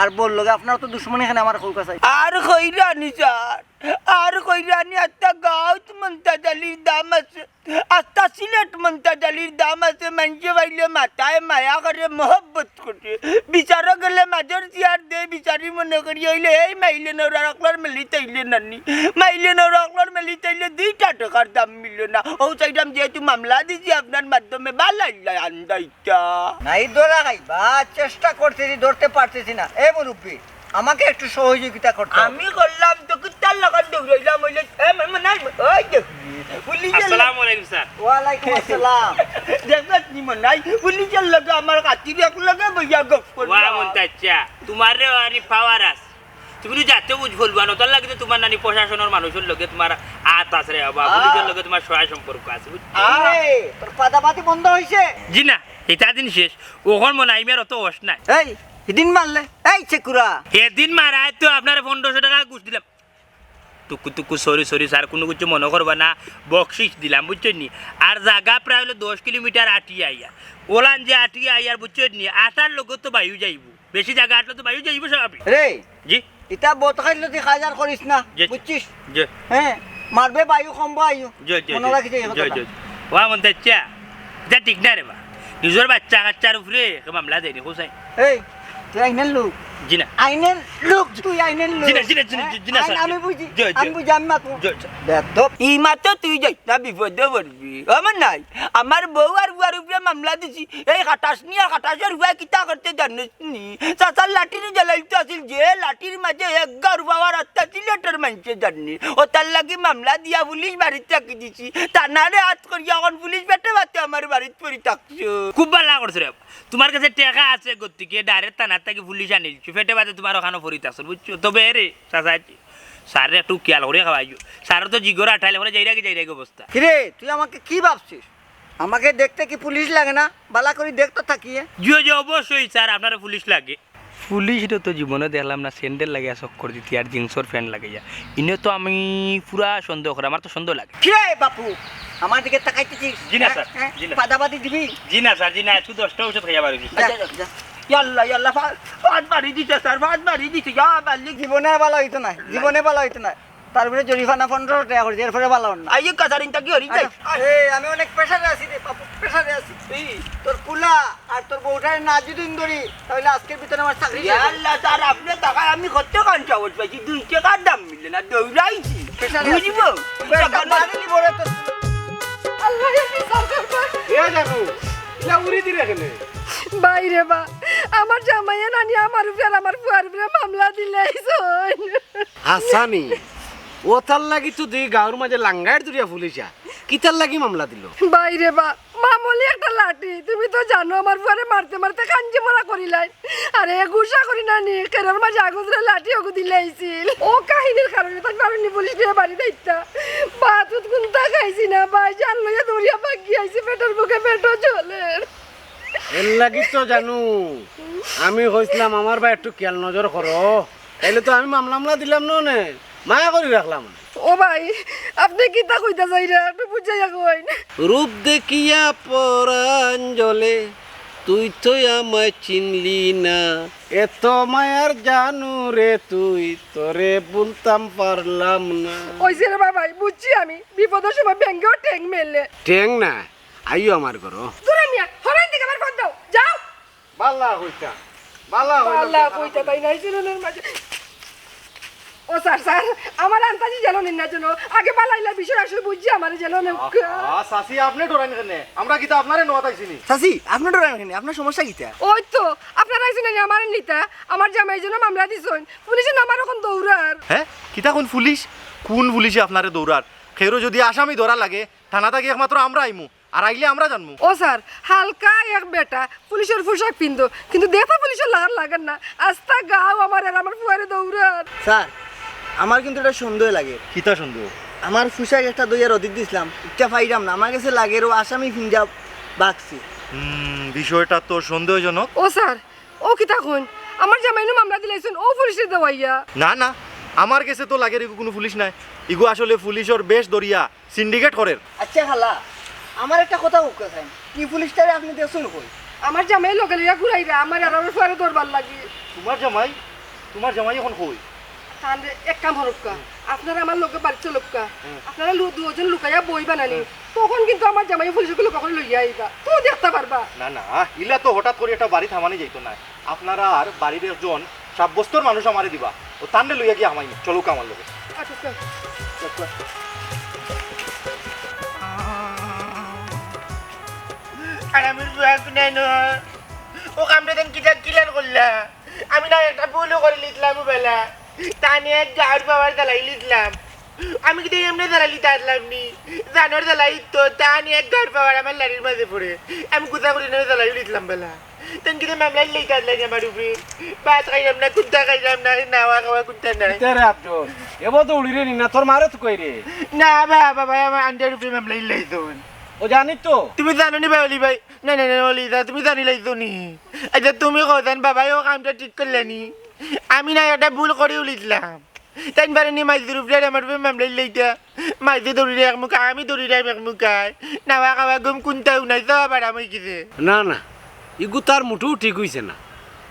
আর বউর লগে আপনার তো দুশমনি, এখানে আমার কউকা চাই। আর কইরা নি স্যার, আর কইরা নি, আত্তা গাঁওত মন্তাজ আলীর দাম আছে। আস্তা সিলেট মন্তাজ আলীর দাম আছে, মানষে পাইলে মাতায়, মায়া করে, মহব্বত করে। বিচারো গেলে মাজর চেয়ার দেয়, বিচারি মনে করি অইলে এই মাইলে নৌরা অকলর মেলি তাইলে নানি, মাইলে নৌরা অকলর মেলি তাইলে দুইটা টেকার দাম মিলে না। অউ চাইরাম যেহেতু মামলা দিছি আপনার মাধ্যমে, বালা ইল্লা আন্দাইতা। নাই ধরা খাইবা, চেষ্টা করতেছি, ধরতে পারতেছি না। এ মুরব্বি, আমাকে একটু সহযোগিতা করতে হবে। আমি করলাম তো, কুত্তার লাখান দৌড়াইলাম, অইলে, এ, মা, মা, নাই, মা, ওই যে, পুলিশের আসসালামু আলাইকুম, স্যার। ওয়ালাইকুম আসসালাম। দেখছ নি, মনে নাই, পুলিশের লগে আমার খাতির এক লগে বইয়া গপ করলাম। ওয়া মন্তাজ চাচা, তোমারও আরি পাওয়ার আছে। তুমি তো জাতে বুঝ বলবা না, তার লাগি তো তোমার নানি প্রশাসনের মানুষের লগে তোমার আত আছে রে বাবা, আ। পুলিশের লগে তোমার সহায় সম্পর্ক আছে, বুঝছো? আরে, তোর পাদাপাদি বন্ধ হইছে? জি না, ইতা দিন শেষ। অখন মনে হয় আমার অত হোশ নাই। এই, হিদিন মারলে? এই, চেকুরা। হিদিন মারায় তো আপনারে পনেরোশো টেকা ঘুষ দিলাম। টুকু টুকু, sorry, sorry, স্যার, কুনু কিছু মনো করবা না, বকশিস দিলাম, বুঝছইন নি? আর জাগা প্রায় অইলো দশ কিলোমিটার আটিয়া আইয়া। অলান যে আটিয়া আইয়ার, বুঝছইন নি? আটার লগে তো বায়ু যাইবো, বেশি জাগা আটলে তো বায়ু যাইবো স্বাভাবিক। রে, জি? ইতা বত খাইলে তুই কাজ আর করিস না, জি, জি। বুঝছিস? জি। হ্যাঁ, মারবে বায়ু, কমবো আয়ু। জি, জি, মনে জি। রাখিস এই জি, কথাটা। জি, জি। ওয়া মন্তাজ চাচা, ইতা ঠিক না রে বা। নিজর বাচ্চা কাচ্চার উপরে মামলা দেয়নি, কোথায়? এই, তুই আইনের লোক। জি না। আইনের লোক, তুই আইনের লোক। জি না, জি না, জি না, হ্যাঁ? জি না, আইন স্যার। আমি বুঝি, জি, জি। আমি বুঝি, আমি মাতু। জি, জি। বেয়াদব। ই মাতো তুই যাইস না, বিপদে পড়বি। আমার নাই, আমার বউ আর বুয়ার উপরে মামলা দিছি। এই খাটাস নি আর খাটাসের বুয়া কিতা করতে জানিস নি? চাচার লাঠির জ্বালাইতে আছিল, যে লাঠির মাঝে এক গাউর পাওয়ার আত্মা সিলেটের মানষে জাননি। অতার লাগি মামলা দিয়া পুলিশ বাড়িত রাখি দিছি। থানারে আত করিয়া অখন পুলিশ পেটে ভাতে আমার বাড়িত পড়ি থাকছে। খুব ভালা করছো রে। তোমার কাছে টেকা আছে গতিকে direct থানার থাকি পুলিশ আনিলছো। পেটে ভাতে তোমার অখানো পড়ি থাকছো, বুঝছো? তবে রে, চাচাজি, স্যাররে একটু খেয়াল করি খাওয়াইও। স্যারর তো জিগর আঠাইলে পরে যাইরাগি যাইরাগি অবস্থা। কিরে, তুই আমাকে কি ভাবছিস? আমাকে দেখতে কি পুলিশ লাগে না? ভালা করি দেখ তো থাকিয়ে। জি, জি, অবশ্যই স্যার, আপনারে পুলিশ লাগে। পুলিশরে তো জীবনে দেখলাম না স্যান্ডেল লাগাইয়া চক্কর দিতে আর জিন্সর প্যান্ট লাগাইয়া। ইনে তো আমি পুরা সন্দেহ করি, আমার তো সন্দেহ লাগে। কিরে বাপু, আমার দিকে তাকাইতেছিস? জি না, হ্যাঁ? স্যার, হ্যাঁ? জি না। পাদাবাদি দিবি? জি না, স্যার, জি না, একশো দশটা ঔষধ খাইয়া বার অইছি। যা, যা, যা। ইয়াল্লা, ইয়াল্লা, ফা-, ফাঁদ মারি দিছে, স্যার, ফাঁদ মারি দিছে, ইয়া মালিক। জীবনে ভালা অইতো নায়, জীবনে ভালা অইতো নায়। তার উপরে জরিফানা পনেরোশো টেকা করি, এরপরে ভালা অর না। আইয়ে কাছারিন তাকি হরি যাই। আচ্ছা, এই, আমি অনেক প্রেশারে আছি রে বাপু, প্রেশারে আছি। এই। তোর কুলা আর তোর বউটারে না যদি ধরি, তাহলে আজকের ভিতরে আমার চাকরি ইয়া যাবে। আল্লাহ, স্যার, আপনি টাকায় আমি কত কান চামচ পাইছি, দুই টাকার দাম মিলে না, দৌড়াইছি। প্রেশারে আছি। বুঝবো? প্রেশার তখন মারি দিব রে তোর। আল্লাহ, আমি সরকার পাই। এ দেখো, ইলা উড়ি দিরে কেনে? ভাই রে বা, আমার জামাইয়ে নানি আমার উপরে আর আমার ফুয়ার উপরে মামলা দিলাইছইন। হাছানি, অতার লাগি তো দুই গাঁওর মাঝে লাঙ্গাইর দুরিয়া পুলিশা। কিতার লাগি মামলা দিলো? ভাই রে বা, মামুলি একটা লাঠি, তুমি তো জানো আমার ফুয়ারে মারতে মারতে কাঞ্জি মরা করিলাইন। আরে গুসা করি নানি, কেরর মাঝে আগুন ধরে লাঠি ওগু দিলাইছিল। অউ কাহিনীর কারণে তার কারণে পুলিশ নিয়া বাড়ি যাইতা। ভাত উত কুন্তা খাইছি না, ভাই জান লইয়া দৌড়িয়া ভাগি আইছি, পেটর ভুকে পেটও জ্বলের। এর লাগি তো জানু, আমি কইছিলাম আমার ভাই একটু খেয়াল নজর করো, তাইলে তো আমি মামলা মামলা দিলাম না নে, মায়া করি রাখলাম। ও ভাই, আপনে কিতা কইতা চাইরা? একটু বুঝাইয়া কইন। রূপ দেখিয়া পরাণ জ্বলে, তুই তো আমায় চিনলি না। এত মায়ার জানু রে তুই, তোরে ভুলতাম পারলাম না। অইছে রে বা ভাই, বুঝছি আমি, বিপদর সময় ব্যাঙেও ঠ্যাং মেলে। ঠ্যাং না, আইও আমার ঘরো। দূরে মিয়া, হরাইন দিকে আমার ফোন দাও, যাও। বালা কইতা, বালা কইতা। বালা কইতা তাই নাই জেলনের মাঝে। ও স্যার, স্যার, আমার আন্তাজি জেলনের না জন্য। আগে বালাইলা বিষয় আসলে বুঝছি আমার জেলনে। আহা, চাচি, আপনে ডরাইন কেনে? আমরা কিতা আপনারে নেওয়াত আইছি নি? চাচি, আপনে ডরাইন কেনে? আপনার সমস্যা কিতা? ওই তো, আপনারা আইছেন না আমার নিতা, আমার জামাই জন্য মামলা দিছইন। পুলিশে আমার এখন দৌড়ার। হ্যাঁ? কিতা কোন পুলিশ? কোন পুলিশে আপনারে দৌড়ার? কেউরে যদি আসামি ধরা লাগে, থানা থাকি একমাত্র আমরা আইমু। আর আইলে আমরা জানমু। ও স্যার, হালকা এক বেটা পুলিশর পোশাক পিন্দো, কিন্তু দেখতা পুলিশর লাগার লাগের না। আস্তা গাঁও আমার আর আমার ফুয়ারে দৌড়ার। স্যার, আমার কিন্তু এটা সন্দেহ লাগে। কিতা সন্দেহ? আমার পোশাক একটা দইয়া রদিত দিছিলাম, ইটা পাইরাম না। আমার গেছে লাগের অউ আসামি ফিন্দা বাগছে। হুম, বিষয়টা তো সন্দেহজনক। ও স্যার, ও কিতা কইন? আমার জামাইনু মামলা দিলাইছইন অউ পুলিশরে দেওয়াইয়া। না, না, আমার গেছে তো লাগের ইগু কুনু পুলিশ নায়। ইগু আসলে পুলিশর বেশ ধরিয়া সিন্ডিকেট করের। আচ্ছা খালা, আমার একটা কথা কউক্কা চাইন, ই পুলিশটারে আপনে দেখছইন কই? আমার জামাই লগে লইয়া ঘুরাইরা, আমার আর আমার ফুয়ারে ধরবার লাগি। তুমার জামাই? তুমার জামাই এখন কই? তানরে এক কাম করউক্কা, আপনারা আমার লগে বাড়িত চলউক্কা, হুম। আপনারা লু-, দুইজন লুকাইয়া বইবা নানি, হুম। তখন কিন্তু আমার জামাই পুলিশগুলো কখন লইয়া আইবা, তুমি দেখতা পারবা। না, না, ইলা তো হঠাৎ করি একটা বাড়িত হামানি যাইতো নায়। আপনারার বাড়ির একজন সাব্যস্তর মানুষ আমারে দিবা, ও তানরে লইয়া গিয়া হামাইমু। চলউক্কা আমার লগে। আচ্ছা, চল। চল, চল। আর আমি বুয়া কুনাই ন। ও কামটা দেন কিতা ক্লিয়ার করলা? আমি না একটা ভুলও করিলিছলাম বেলা। তানে এক গাউর পাওয়ার জ্বালাইলিছলাম। আমি কিন্তু এমনে জ্বালাইলিতা আছলাম নি। জানোর জ্বালাই তো, তানে এক গাউর পাওয়ার আমার লাড়ির মাঝে পড়ে। আমি গুছা করি না জ্বালাইলিছলাম বেলা। তেন কিতা মামলা লইতা আছলাম নি আমার উপরে? ভাত খাইলাম না, কুন্তা খাইলাম না, নাওয়া খাওয়া কুন্তা নাই। কিতা রে আব্দুল? এবো তো উড়ি রে নি না, তোর মারে তো কই রে? না বা, বাবা, আমার আন্ডার উপরে মামলা লইছইন। ও জানি তো। তুমি জানো নি বাউলি ভাই? না, না, না, অলি দা, তুমি জানিলাইছো নি? আচ্ছা, তুমি কও চাইন, বাবায় ও কামটা ঠিক করলা নি? আমি না একটা ভুল করিলিছলাম। তাইন পারে নি মাইজুর উপরে আর আমার উপরে মামলা লইতা। মাইজু দৌড়িরা এক মুখা, আমি দৌড়িরাম এক মুখায়। নাওয়া খাওয়া ঘুম কুন্তাউ নাই, সব আরাম অইগেছে। না, না, ইগু তার মুটেও ঠিক অইছে না।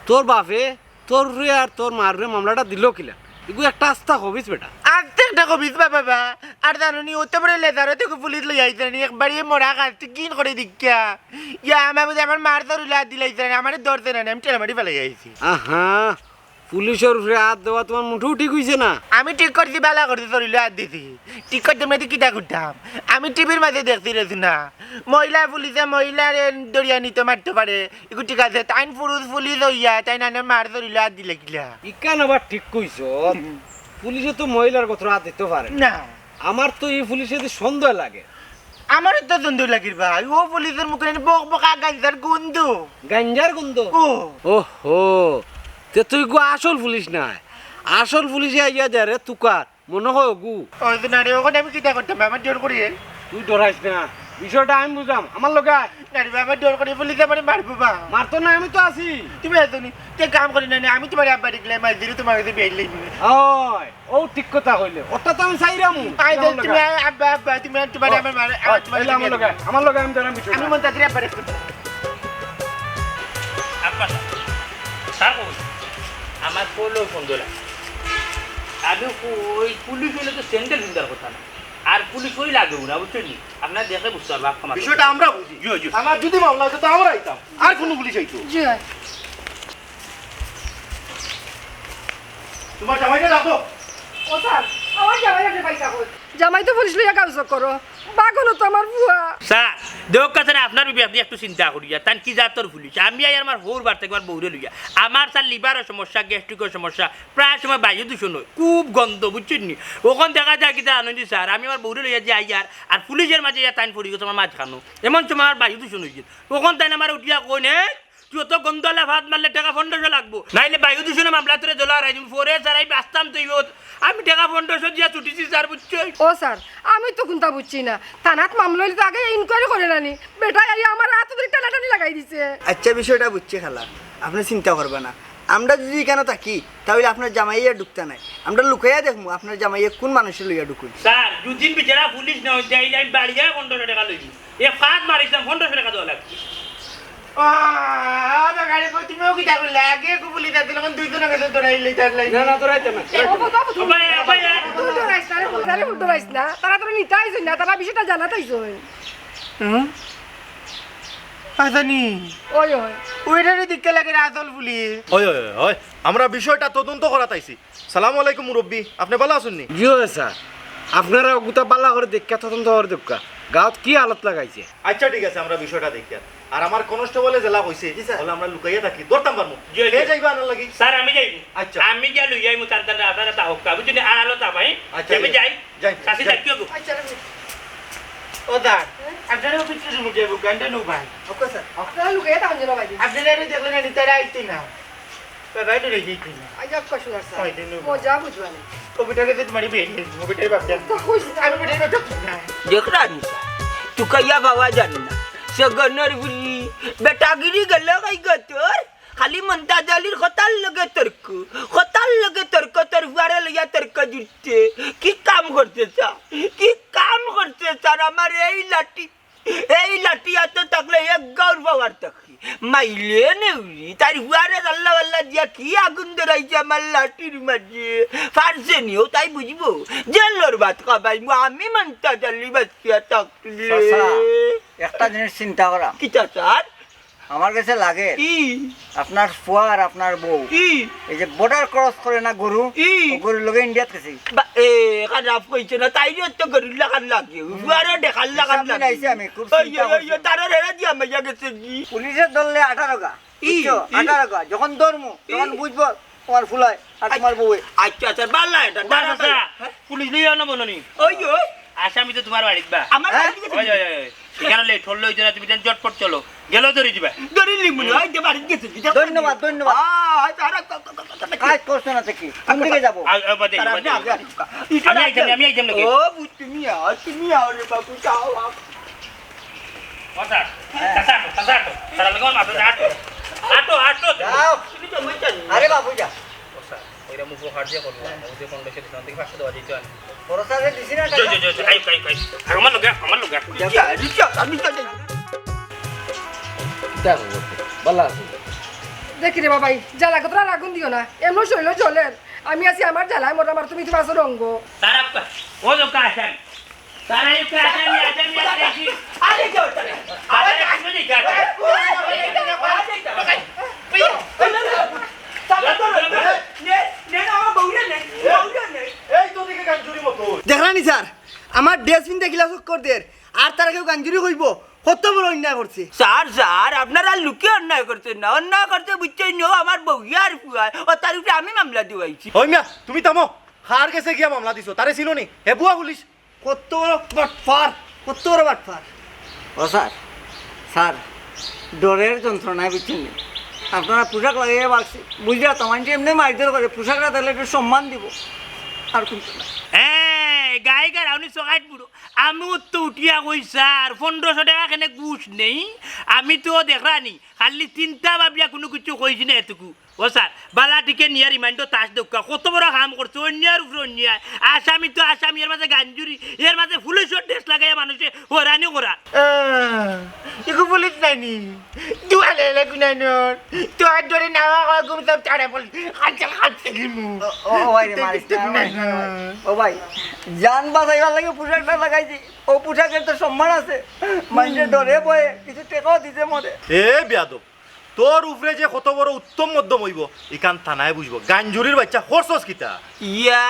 তোর বাপে তোর উপরে আর তোর মার উপরে মামলাটা দিলো কিলা? ইগু একটা আস্তা খবিস বেটা। আস্তা একটা খবিস বা বাবা। আর জানো নি, অত বড় লেজারও তো পুলিশ লইয়া আইছে নি, একবারে মরা গাছ কিন করে দিক্কা। ইয়া, আমার বুঝি আমার মার ধরিলো আত দিলাইছে না, আমারে ধরছে না, আমি ঠেলা মারি ফালাই আইছি। আহা, পুলিশর উপরে আত দেওয়া তুমার মুটেও ঠিক অইছে না। আমি ঠিক করছি, বালা করছি, ধরিলো আত দিছি। ঠিক করতাম না তো কিতা করতাম? আমি টিভির মাঝে দেখছি রে না, মহিলা পুলিশে মহিলারে ধরিয়া নিতো মারতো পারে। ইগু ঠিক আছে, তাইন পুরুষ পুলিশ অইয়া, তাইন আনে মার ধরিলো আত দিলা কিলা? ইখান আবার ঠিক কইছো। হুম। পুলিশে তো মহিলার গতরে আত দিতো পারে না। না। আমার তো ই পুলিশে দি সন্দেহ লাগে। আমারও তো সন্দেহ লাগির ভাই, ও পুলিশর মুখে নানি বক বকা গাঞ্জার গন্ধ। গাঞ্জার গন্ধ? ও। ওহো, তে তো ইগু আসল পুলিশ নায়। আসল পুলিশে আইয়া দেয় রে তুকার। মনো অয় অগু। অয় তো না রে, অখন আমি কিতা করতাম? আমার ডর করি। তুই ডরাইস না, বিষয়টা আমি বুঝাম। আমার লগে আয়। না রে বা, আমার ডর করি, পুলিশে আমারে মারবো বা। মারতো না, আমি তো আছি। তুমি আছো নি? তে কাম করি না নি, আমি তুমার আব্বারে গিলা মাইর দিলে তুমার কাছে বিয়াই লইবি। ওই, ও ঠিক কথা কইলে। ওটা তো আমি চাইরাম। আই তো আমার লগে তুমি আয়। আব্বা, আব্বা, তুমি আর তুমার ও, আমার মারে, ও, আমার তুমার তাইলে আমার লগে আয়। আমার লগে আমি ডরাম বিষয়টা। আমি মন তাদের আব্বারে। আব্বা, স্যার কই? আমার পোলো ফোন দিলা। আমি কই, পুলিশ অইলে তো স্যান্ডেল ফিন্দার কথা না। আর পুলিশ অইলে আগে উড়া, বুঝছইন নি? আপনারা দেখলে বুঝতা পারবা, ক্ষমা করবা। বিষয়টা আমরা বুঝি। জি, জি। আমার যদি মামলা অইতো, তো আমরা আইতাম। আর কুনু পুলিশ আইতো? জি। তুমার জামাইরে ডাকো। ও স্যার। আমার জামাই আপনি পয়সা কই? জামাই তো পুলিশ লইয়া গাঁও চক্করো। বাগলো তো আমার ফুয়া। স্যার, দেউক্কা স্যার, আপনার বিবেক দিয়া একটু চিন্তা করিয়া, তাইন কি জাতর পুলিশ? আমি আইয়ার আমার হউর বাড়ি থাকি আমার বউরে লইয়া। আমার স্যার লিভারর সমস্যা, গ্যাস্ট্রিকর সমস্যা, প্রায় সময় বায়ু দূষণ অয়, খুব গন্ধ, বুঝছইন নি? অখন দেখা যায় কিতা জানইন নি স্যার, আমি আমার বউরে লইয়া যে আইয়ার, আর পুলিশের মাঝে ইয়া তাইন পড়ি গেছে আমার মাঝখানো। এমন সময় আমার বায়ু দূষণ অইগেছে। অখন তাইন আমারে উঠিয়া কইন, "এই, তুই অত গন্ধআলা ভাত মারলে টেকা পনেরোশো লাগবো, নাইলে বায়ু দূষণর মামলা তোরে জেলো হারাই দিমু, পরে স্যার আমি বাঁচতাম তুই অত, আমি টেকা পনেরোশো দিয়া ছুটিছি স্যার, বুঝছইন?" ও স্যার, আমি তো কুন্তা বুঝছি না। থানাত মামলা অইলে তো আগে ইনকোয়ারি করে না নি। বেটায় আইয়া আমার আতো ধরি টানাটানি লাগাই দিছে। আচ্ছা, বিষয়টা বুঝছি খালা, আপনে চিন্তা করবা না। আমরা যুদি ইকানো থাকি, তা অইলে আপনার জামাইয়ে ঢুকতা নায়। আমরা লুকাইয়া দেখমু আপনার জামাইয়ে কুন মানুষরে লইয়া ঢুকইন। স্যার, যুদি বেচারা পুলিশ না অইতে, আইলে আমি বাড়ি যাই পনেরোশো টেকা লইমু। এ ফাঁদ মারিছলাম, পনেরোশো টেকা দেওয়া লাগবে। ও, ও তো গাড়ি কই, তুমিও কিতা করলে? আগে একু পুলিশ আছিল, অখন দুইজনের কাছে দৌড়াইলে, তার লাগি। না, না, দৌড়াইতে না। ও বাবা, ও ভাই, ও ভাই, আর তুই ডরাইস না রে, তারা ডরাইস না। তারা তোরে নিতে আইছইন না, তারা বিষয়টা জানাত আইছইন। হুম? আচ্ছা নি? ওই, ওই। ওইটারে দেখতে লাগে রে আসল পুলিশ। ওই, ওই, ওই, ওই। আমরা বিষয়টা তদন্ত করাত আইছি। সালামু আলাইকুম মুরব্বি, আপনে ভালা আছইন নি? জি অয় স্যার, আপনারা অগুতা ভালা করি দেখিয়া তদন্ত করি দেউক্কা, গাঁওত কি হালত লাগাইছে। আচ্ছা, ঠিক আছে, আমরা বিষয়টা দেখিয়ার। আর আমার কনস্টেবলে যেলা কইছে, জি স্যার। অলা আমরা লুকাইয়া থাকি, ধরতাম পারমু। জি, জি। কে যাইবা আনার লাগি? স্যার, আমি যাইমু। আচ্ছা। আমি গিয়া লইয়া আইমু, তান তান আপনারা থাকউক্কা, বুঝছইন নি? আড়ালো থাকবা, হ্যাঁ? আচ্ছা, আমি ঠিক আছে। যাই। যাই, চাচি, যাই। যাই, কি হবো? আচ্ছা, রাখো। ও দা, আপনারা অফিস রুমো যাইবো, গানটা নো ভাই। Okay sir. আপনারা লুকাইয়া থাকইন যেন ভাই। আপনারা এরে দেখলেন না, তারা আইতো না। বাবা, এটা রেখে কি না? আই যাক, কষ্ট লাগছে। হয়, ধন্যবাদ। মজা বুঝবা না। কবিতাকে তো তোমার বেরিয়ে, কবিতার বাপ জান। তো কইস না। আমি বেরিয়ে বাপ না। দেখরা নি, তুকাইয়া বাবা জানি না। সে গণর বুলি, বেটাগিরি গেল কই গো তোর? খালি মন্তাজ আলীর কথার লগে তর্ক, কথার লগে তর্ক, তোর ফুয়ারে লইয়া তর্ক জুড়তে। কি কাম করতে চা? কি কাম করতে চার? আমার এই লাঠি এই লাঠি আতো থাকলে এক গাঁওর পাওয়ার থাকি। মাইলে নেউরি, তাইর ফুয়ারে জাল্লা বাল্লা দিয়া কি আগুন ধরাইছে আমার লাঠির মাঝে। পারছে নি, ও তাই বুঝবো। জেলর ভাত খাবাইমু, আমি মন্তাজ আলী বাঁচিয়া থাকলে। চাচা, একটা জিনিস চিন্তা করা। কিতা স্যার? আমার গেছে লাগে কি? আপনার ফুয়া আর আপনার বউ কি? এই যে বর্ডার ক্রস করে না গরু, কি? ও গরুর লগে ইন্ডিয়াত গেছে। বা, এ, খারাপ কইছে না, তাইরে তো গরুর লাখান লাগে, ফুয়ারও দেখার লাখান লাগে। আইছি আমি, খুব ওই, চিন্তা ওই, ওই, করছি। তারা রেড়া দিয়া মাইয়া গেছে কি? পুলিশে ধরলে আঠারো গা, ই, বুঝছো? ই। আঠারো গা। যখন ধরমু, তখন ই। বুঝবো তোমার ফুলায় আর তোমার বউয়ে। আচ্ছা, আচ্ছা, বালা এটা, বালা, বালা। পুলিশ লইয়া না বলনি? ওই, ওই। আসামি তো তোমার বাড়িত বা। আমার হ্যাঁ? বাড়িত গেছে ওই, কি? ওই, ওই, ওই। এখানে লেট হলো, ওই জন্য তুমি যেন ঝটপট চলো। গেলেও ধরে দিবা। ধরে নিমু না, ওই যে বাড়িত গেছে কি? ধন্যবাদ, ধন্যবাদ। আ, আ, তারা ক-, ক-, ক-, ক-, কাজ করছো না তো কি? কোন দিকে যাবো? আ, আ, বাদে, তারা বাদে, আপনি আগে বাদে। আসুন। আমি আইতাম, আমি আইতাম নাকি? ও, তুমি আও, তুমি আও রে বাবু, যাও, আও। ও স্যার, হ্যাঁ। চাচা আটো, চাচা আটো। তারা লোক আমার মাথায় আটো। আটো, আটো, তুমি। যাও। তুমি তো মইতা নি। আরে বাবু, যা। ও স্যার, ওইরকম উপকার যে করলাম, ও যে পনেরোশো দিলাম, দেখি পাঁচশো দেওয়া যেত আর। বড় স্যারে দিছি না জো, টাকা? জো, জো, জো, আই, আই, আই। আমার লগে, আমার লগে। যা, যা, যা, আমি তো যাই। কিতা খবর? ভালা আছো? দেখি রে বাবাই, জ্বালা কতটা আগুন দিও না, এমন শরীরও জ্বলের। আমি আছি আমার জ্বালায় মরলাম, আর তুমি তোমার আছো রঙ্গ। তারা কা-, ও লোক আসেন। তারা এই কা-, আসামি, আসামি, আসামি। আরে যাও, তারা। আরে, আসামি, আসামি। নে, নে, নে, আমার বউরে নে, বউরে নে। এই তো দেখে গাঞ্জুরি মতো। দেখরা নি স্যার, আমার ড্রেস পিনতে গিলা চক্কর দের, আর তারা কেউ গাঞ্জুরি কইবো? কত বড় অন্যায় করছে। স্যার, স্যার, আপনারা লোকে অন্যায় করছেন না, অন্যায় করছে বুঝছেন নি, ও আমার বউয়ার ফুয়ায়, ও তার উপরে আমি মামলা দিবাইছি। ওই মিয়া, তুমি থামো। কার গেছে গিয়া মামলা দিছো? তারে চিনো নি? হে বুয়া পুলিশ। কত বড় বাটপার, কত বড় বাটপার। ও স্যার, স্যার, ডরের যন্ত্রণায় বুঝছেন নি? আপনারা পোশাক লাগাইয়া বাড়ছে, বুঝলা তো, মানুষে এমনি মারধর করে, পোশাক না থাকলে একটু সম্মান দিব, আর কিন্তু না। হ্যাঁ, গায়ে গায়ে রাউনি চকাইত বুড়ো। আমি উঠতে উঠিয়া কই, "স্যার, পনেরোশো টেকা কেনে ঘুষ নেই?" আমি তো দেখরানি, খালি চিন্তা ভাবনা কোনো কিছু কইছি না এটুকু। ও স্যার, বালা টিকে নিয়া রিমান্ডো তাস দেউক্কা, কত বড় কাম করছে, অন্যায়র উপরে অন্যায়। আসামি তো আসামি, এর মাঝে গাঞ্জুরি, এর মাঝে পুলিশর ড্রেস লাগাইয়া মানুষে হয়রানি করা। আহ, ইগু পুলিশ নায়নি, দুয়ালে এলে গুনাইনর, তো আর ডরে নাওয়া হয়, ঘুম সব ছাড়া বলি, আজকাল খাচ্ছে কি মু? ও, ও ভাই রে, মারিস না, মারিস না ভাই। ও ভাই, জান বাঁচাইবার লাগি পোশাকটা লাগাইছি, ও পোশাকের তো সম্মান আছে, মানুষে ডরে ভয়ে কিছু টেকাও দিতে মরে। এ বেয়াদব, তোর উপরে যে কত বড় উত্তম মধ্যম অইবো, ইখান থানায় বুঝবো। গাঞ্জুরির বাইচ্চা, করছস কিতা? ইয়া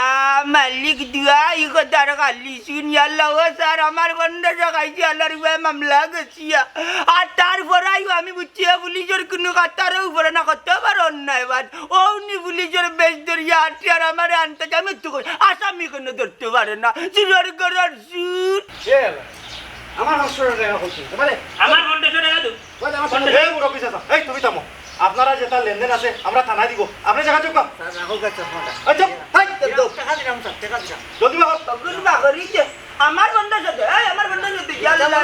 মালিক, দুয়াই খোদার খালি শুন, ইয়াল্লা, ও স্যার, আমার গন্ডা খাইছে, আল্লার ইবায় মামলা গেছিয়া। আর তারপরেও আমি বুঝছি, এ পুলিশর কুনু কাতারও পড়ে না, কত বড় অন্যায়বাদ। অউ নি পুলিশর বেশ ধরিয়া আটি আর আমারে আনতে যে আমি তো কই, আসামি কুনু ধরতে পারে না। চুরর ঘরর চুর। এ, আমার পাঁচশো টাকা কইছি, মানে আমার পনেরোশো টাকা দেও। এই মুরব্বি চাচা, এই তুমি থামো। আপনারা যেতা লেনদেন আছে, আমরা থানায় দিব। আপনে জাগা চুপ কর। স্যার, রাখো গা, চশমাটা। এই চুপ, এই। দেও। টাকা দিলাম স্যার, টাকা দিলাম। জলদি বার কর। তখন বাগরি যে, আমার বন্ধ সাথে, এই আমার বন্ধ সাথে, ইয়া আল্লাহ,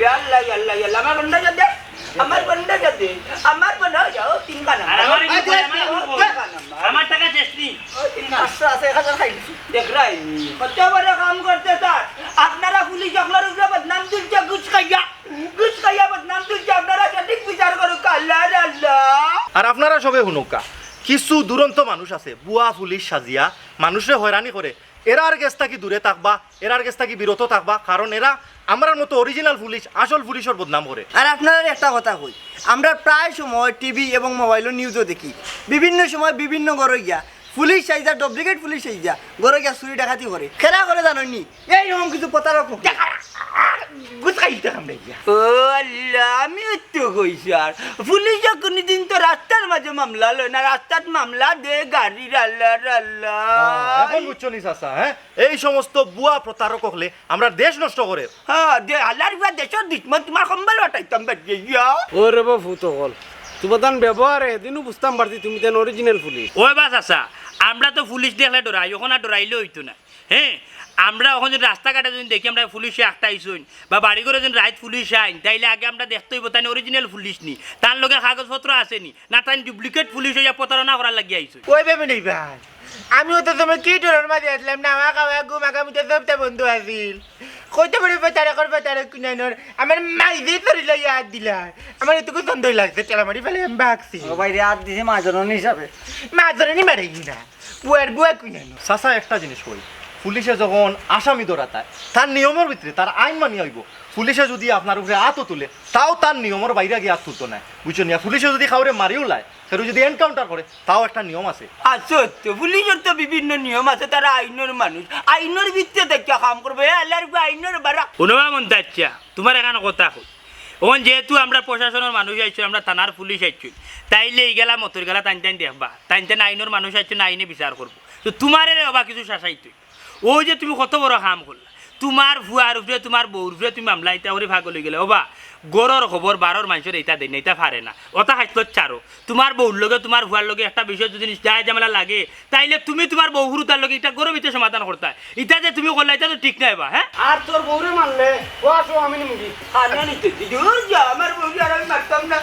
ইয়া আল্লাহ, ইয়া আল্লাহ, ইয়া আল্লাহ, আমার বন্ধ সাথে, আমার বন্ধ সাথে, আমার বন্ধ হয়ে যাও, তিন কানা। আর আমার এই এই, কই, আমার এই, এই, কই? আমার টাকা শেষ নি। ওই তিন কানা। পাঁচশো আছে, এক হাজার খাই দিছি। দেখ রাই, কত বড় কাম করতে স্যার, আপনারা পুলিশ আপনার উপরে বদনাম তুলছে, ঘুষ খাইয়া। ঘুষ খাইয়া বদনাম তুলছে, আপনারা সঠিক বিচার করুক, আল্লাহ রে আল্লাহ। আর আপনারা সবে হুনউক্কা, কিছু দুরন্ত মানুষ আছে, ভুয়া পুলিশ সাজিয়া মানুষরে হয়রানি করে। এরার গেছ থাকি দূরে থাকবা, এরার গেছ থাকি বিরত থাকবা, কারণ এরা আমরার মতো অরিজিনাল পুলিশ, আসল পুলিশর বদনাম করে। আর আপনারারে একটা কথা কই, আমরা প্রায় সময় টিভি এবং মোবাইলো নিউজও দেখি, বিভিন্ন সময় বিভিন্ন ঘরো গিয়া পুলিশ সাইজা, ডুপ্লিকেট পুলিশ সাইজা ঘরো গিয়া চুরি ডাকাতি করে। কেরা করে জানইন নি? এই রকম কিছু প্রতারক। গুছাইতে আমরা গিয়া। ও আল্লাহ, আমিও তো কই স্যার, পুলিশে কুনুদিন তো রাস্তার মাঝে মামলা লয় না, রাস্তাত মামলা দে গাড়ির, আল্লাহ রে আল্লাহ। হ্যাঁ, এখন বুঝছো নি চাচা, হ্যাঁ? এই সমস্ত ভুয়া প্রতারক অকলে আমরার দেশ নষ্ট করে। হ্যাঁ, দে, আল্লাহর ইবায় দেশর দুশমন, তুমার কম্বল ফাটাইতাম বাদ দিয়া। ওরে বা ফুত অকল, তুমার তান ব্যবহারে এদিনও বুঝতাম পারছি তুমি তান অরিজিনাল পুলিশ। ওই বা চাচা, আমরা তো পুলিশ দেখলে ডরাই, অখন আর ডরাইলে অইতো না। হ্যাঁ, আমরা অখন যদি রাস্তাঘাটে যদি দেখি আমরা পুলিশে আটকাইছইন বা বাড়িঘরো যদি রাইত পুলিশ আইন, তাইলে আগে আমরা দেখতে অইবো তাইন অরিজিনাল পুলিশ নি, তান লগে কাগজপত্র আছে নি, না তাইন ডুপ্লিকেট পুলিশ অইয়া প্রতারণা করার লাগি আইছইন। ওই ভেবে নেই ভাই, আমিও তো তুমি কি ডরর মাঝে আছলাম, নাওয়া খাওয়া ঘুম আগামিতে সবটা বন্ধ আছিল। কইতে পারি বেটারে কর বেটারে কুনাইনর, আমার মাইজে ধরিল ইয়াদ দিলা। আমার এটুকু সন্দেহ লাগছে, ঠেলা মারি ফেলে আমি ভাগছি। ও ভাই রে, আর দিছে মাজননি হিসাবে। মাজননি মারাই না, বুয়ার বুয়া কুনাইনর। চাচা, একটা জিনিস কই, পুলিশে যখন আসামি ধরাত আয়, তার নিয়মর ভিতরে তার আইন মানিয়া অইবো। পুলিশে যদি আপনার উপরে আতও তুলে, তাও তার নিয়মর বাইরে গিয়া আত তুলতো নায়, বুঝছো নি? পুলিশে যদি কাউরে মারিও লায়, কেউ যদি এনকাউন্টার করে, তাও একটা নিয়ম আছে। আছে তো, পুলিশর তো বিভিন্ন নিয়ম আছে, তারা আইনর মানুষ, আইনর ভিতরে থাকিয়া কাম করবো। এ আল্লাহর উপরে আইনর বাড়া। হুনো বা মন্তাজ চাচা, তুমার এখান কথা কই। অখন যেহেতু আমরা প্রশাসনর মানুষ আইছইন, আমরা থানার পুলিশ আইছইন, তাইলে ইগেলা মতর গেলা তাইন তাইন দেখবা, তাইন তাইন আইনর মানুষ আইছইন, আইনে বিচার করবো। তো তুমারে রে ওবা কিছু শাসাইতই। অউ যে তুমি কত বড় কাম করলা, তুমার ফুয়ার উপরে, তুমার বউর উপরে তুমি মামলা ইতা করি পাগল অইগেলে। ওবা, ঘরর খবর বারর মানষরে ইতা দেইন না, ইতা পারে না। ওটা খাইতো চারো। তুমার বউর লগে, তুমার ফুয়ার লগে একটা বিষয় যদি যায় ঝামেলা লাগে, তাইলে তুমি তুমার বউ হুরুতার লগে ইটা ঘরর ভিতরে সমাধান করতায়। ইটা যে তুমি করলা, ইটা তো ঠিক নায় বা, হ্যাঁ? আর তোর বউরে মারলে, ও আসো আমি নিমুগি। কানো নিতে দি, দূর যা, আমার বউরে আর আমি মারতাম না।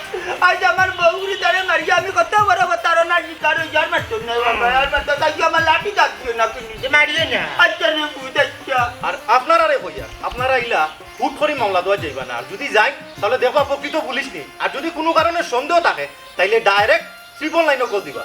আইজ আমার বউরে তারে মারি, আমি কত বড় প্রতারণার শিকার অই, আর মারতাম না, বাবা, আর মারতাম না, তাই আমার লাঠি দাঁত দিও না, কিন্তু। যে মারিও না। আচ্ছা রে, বুঝ, আচ্ছা। আর আপনারারে কইয়ার, আপনারা ইলা হুট করি মামলা দেওয়া যাইবা না। আর যদি যাইন, তাইলে দেখবা প্রকৃত পুলিশ নি। আর যদি কুনু কারণে সন্দেহ থাকে, তাইলে ডাইরেক্ট ট্রিপল নাইনো কল দিবা।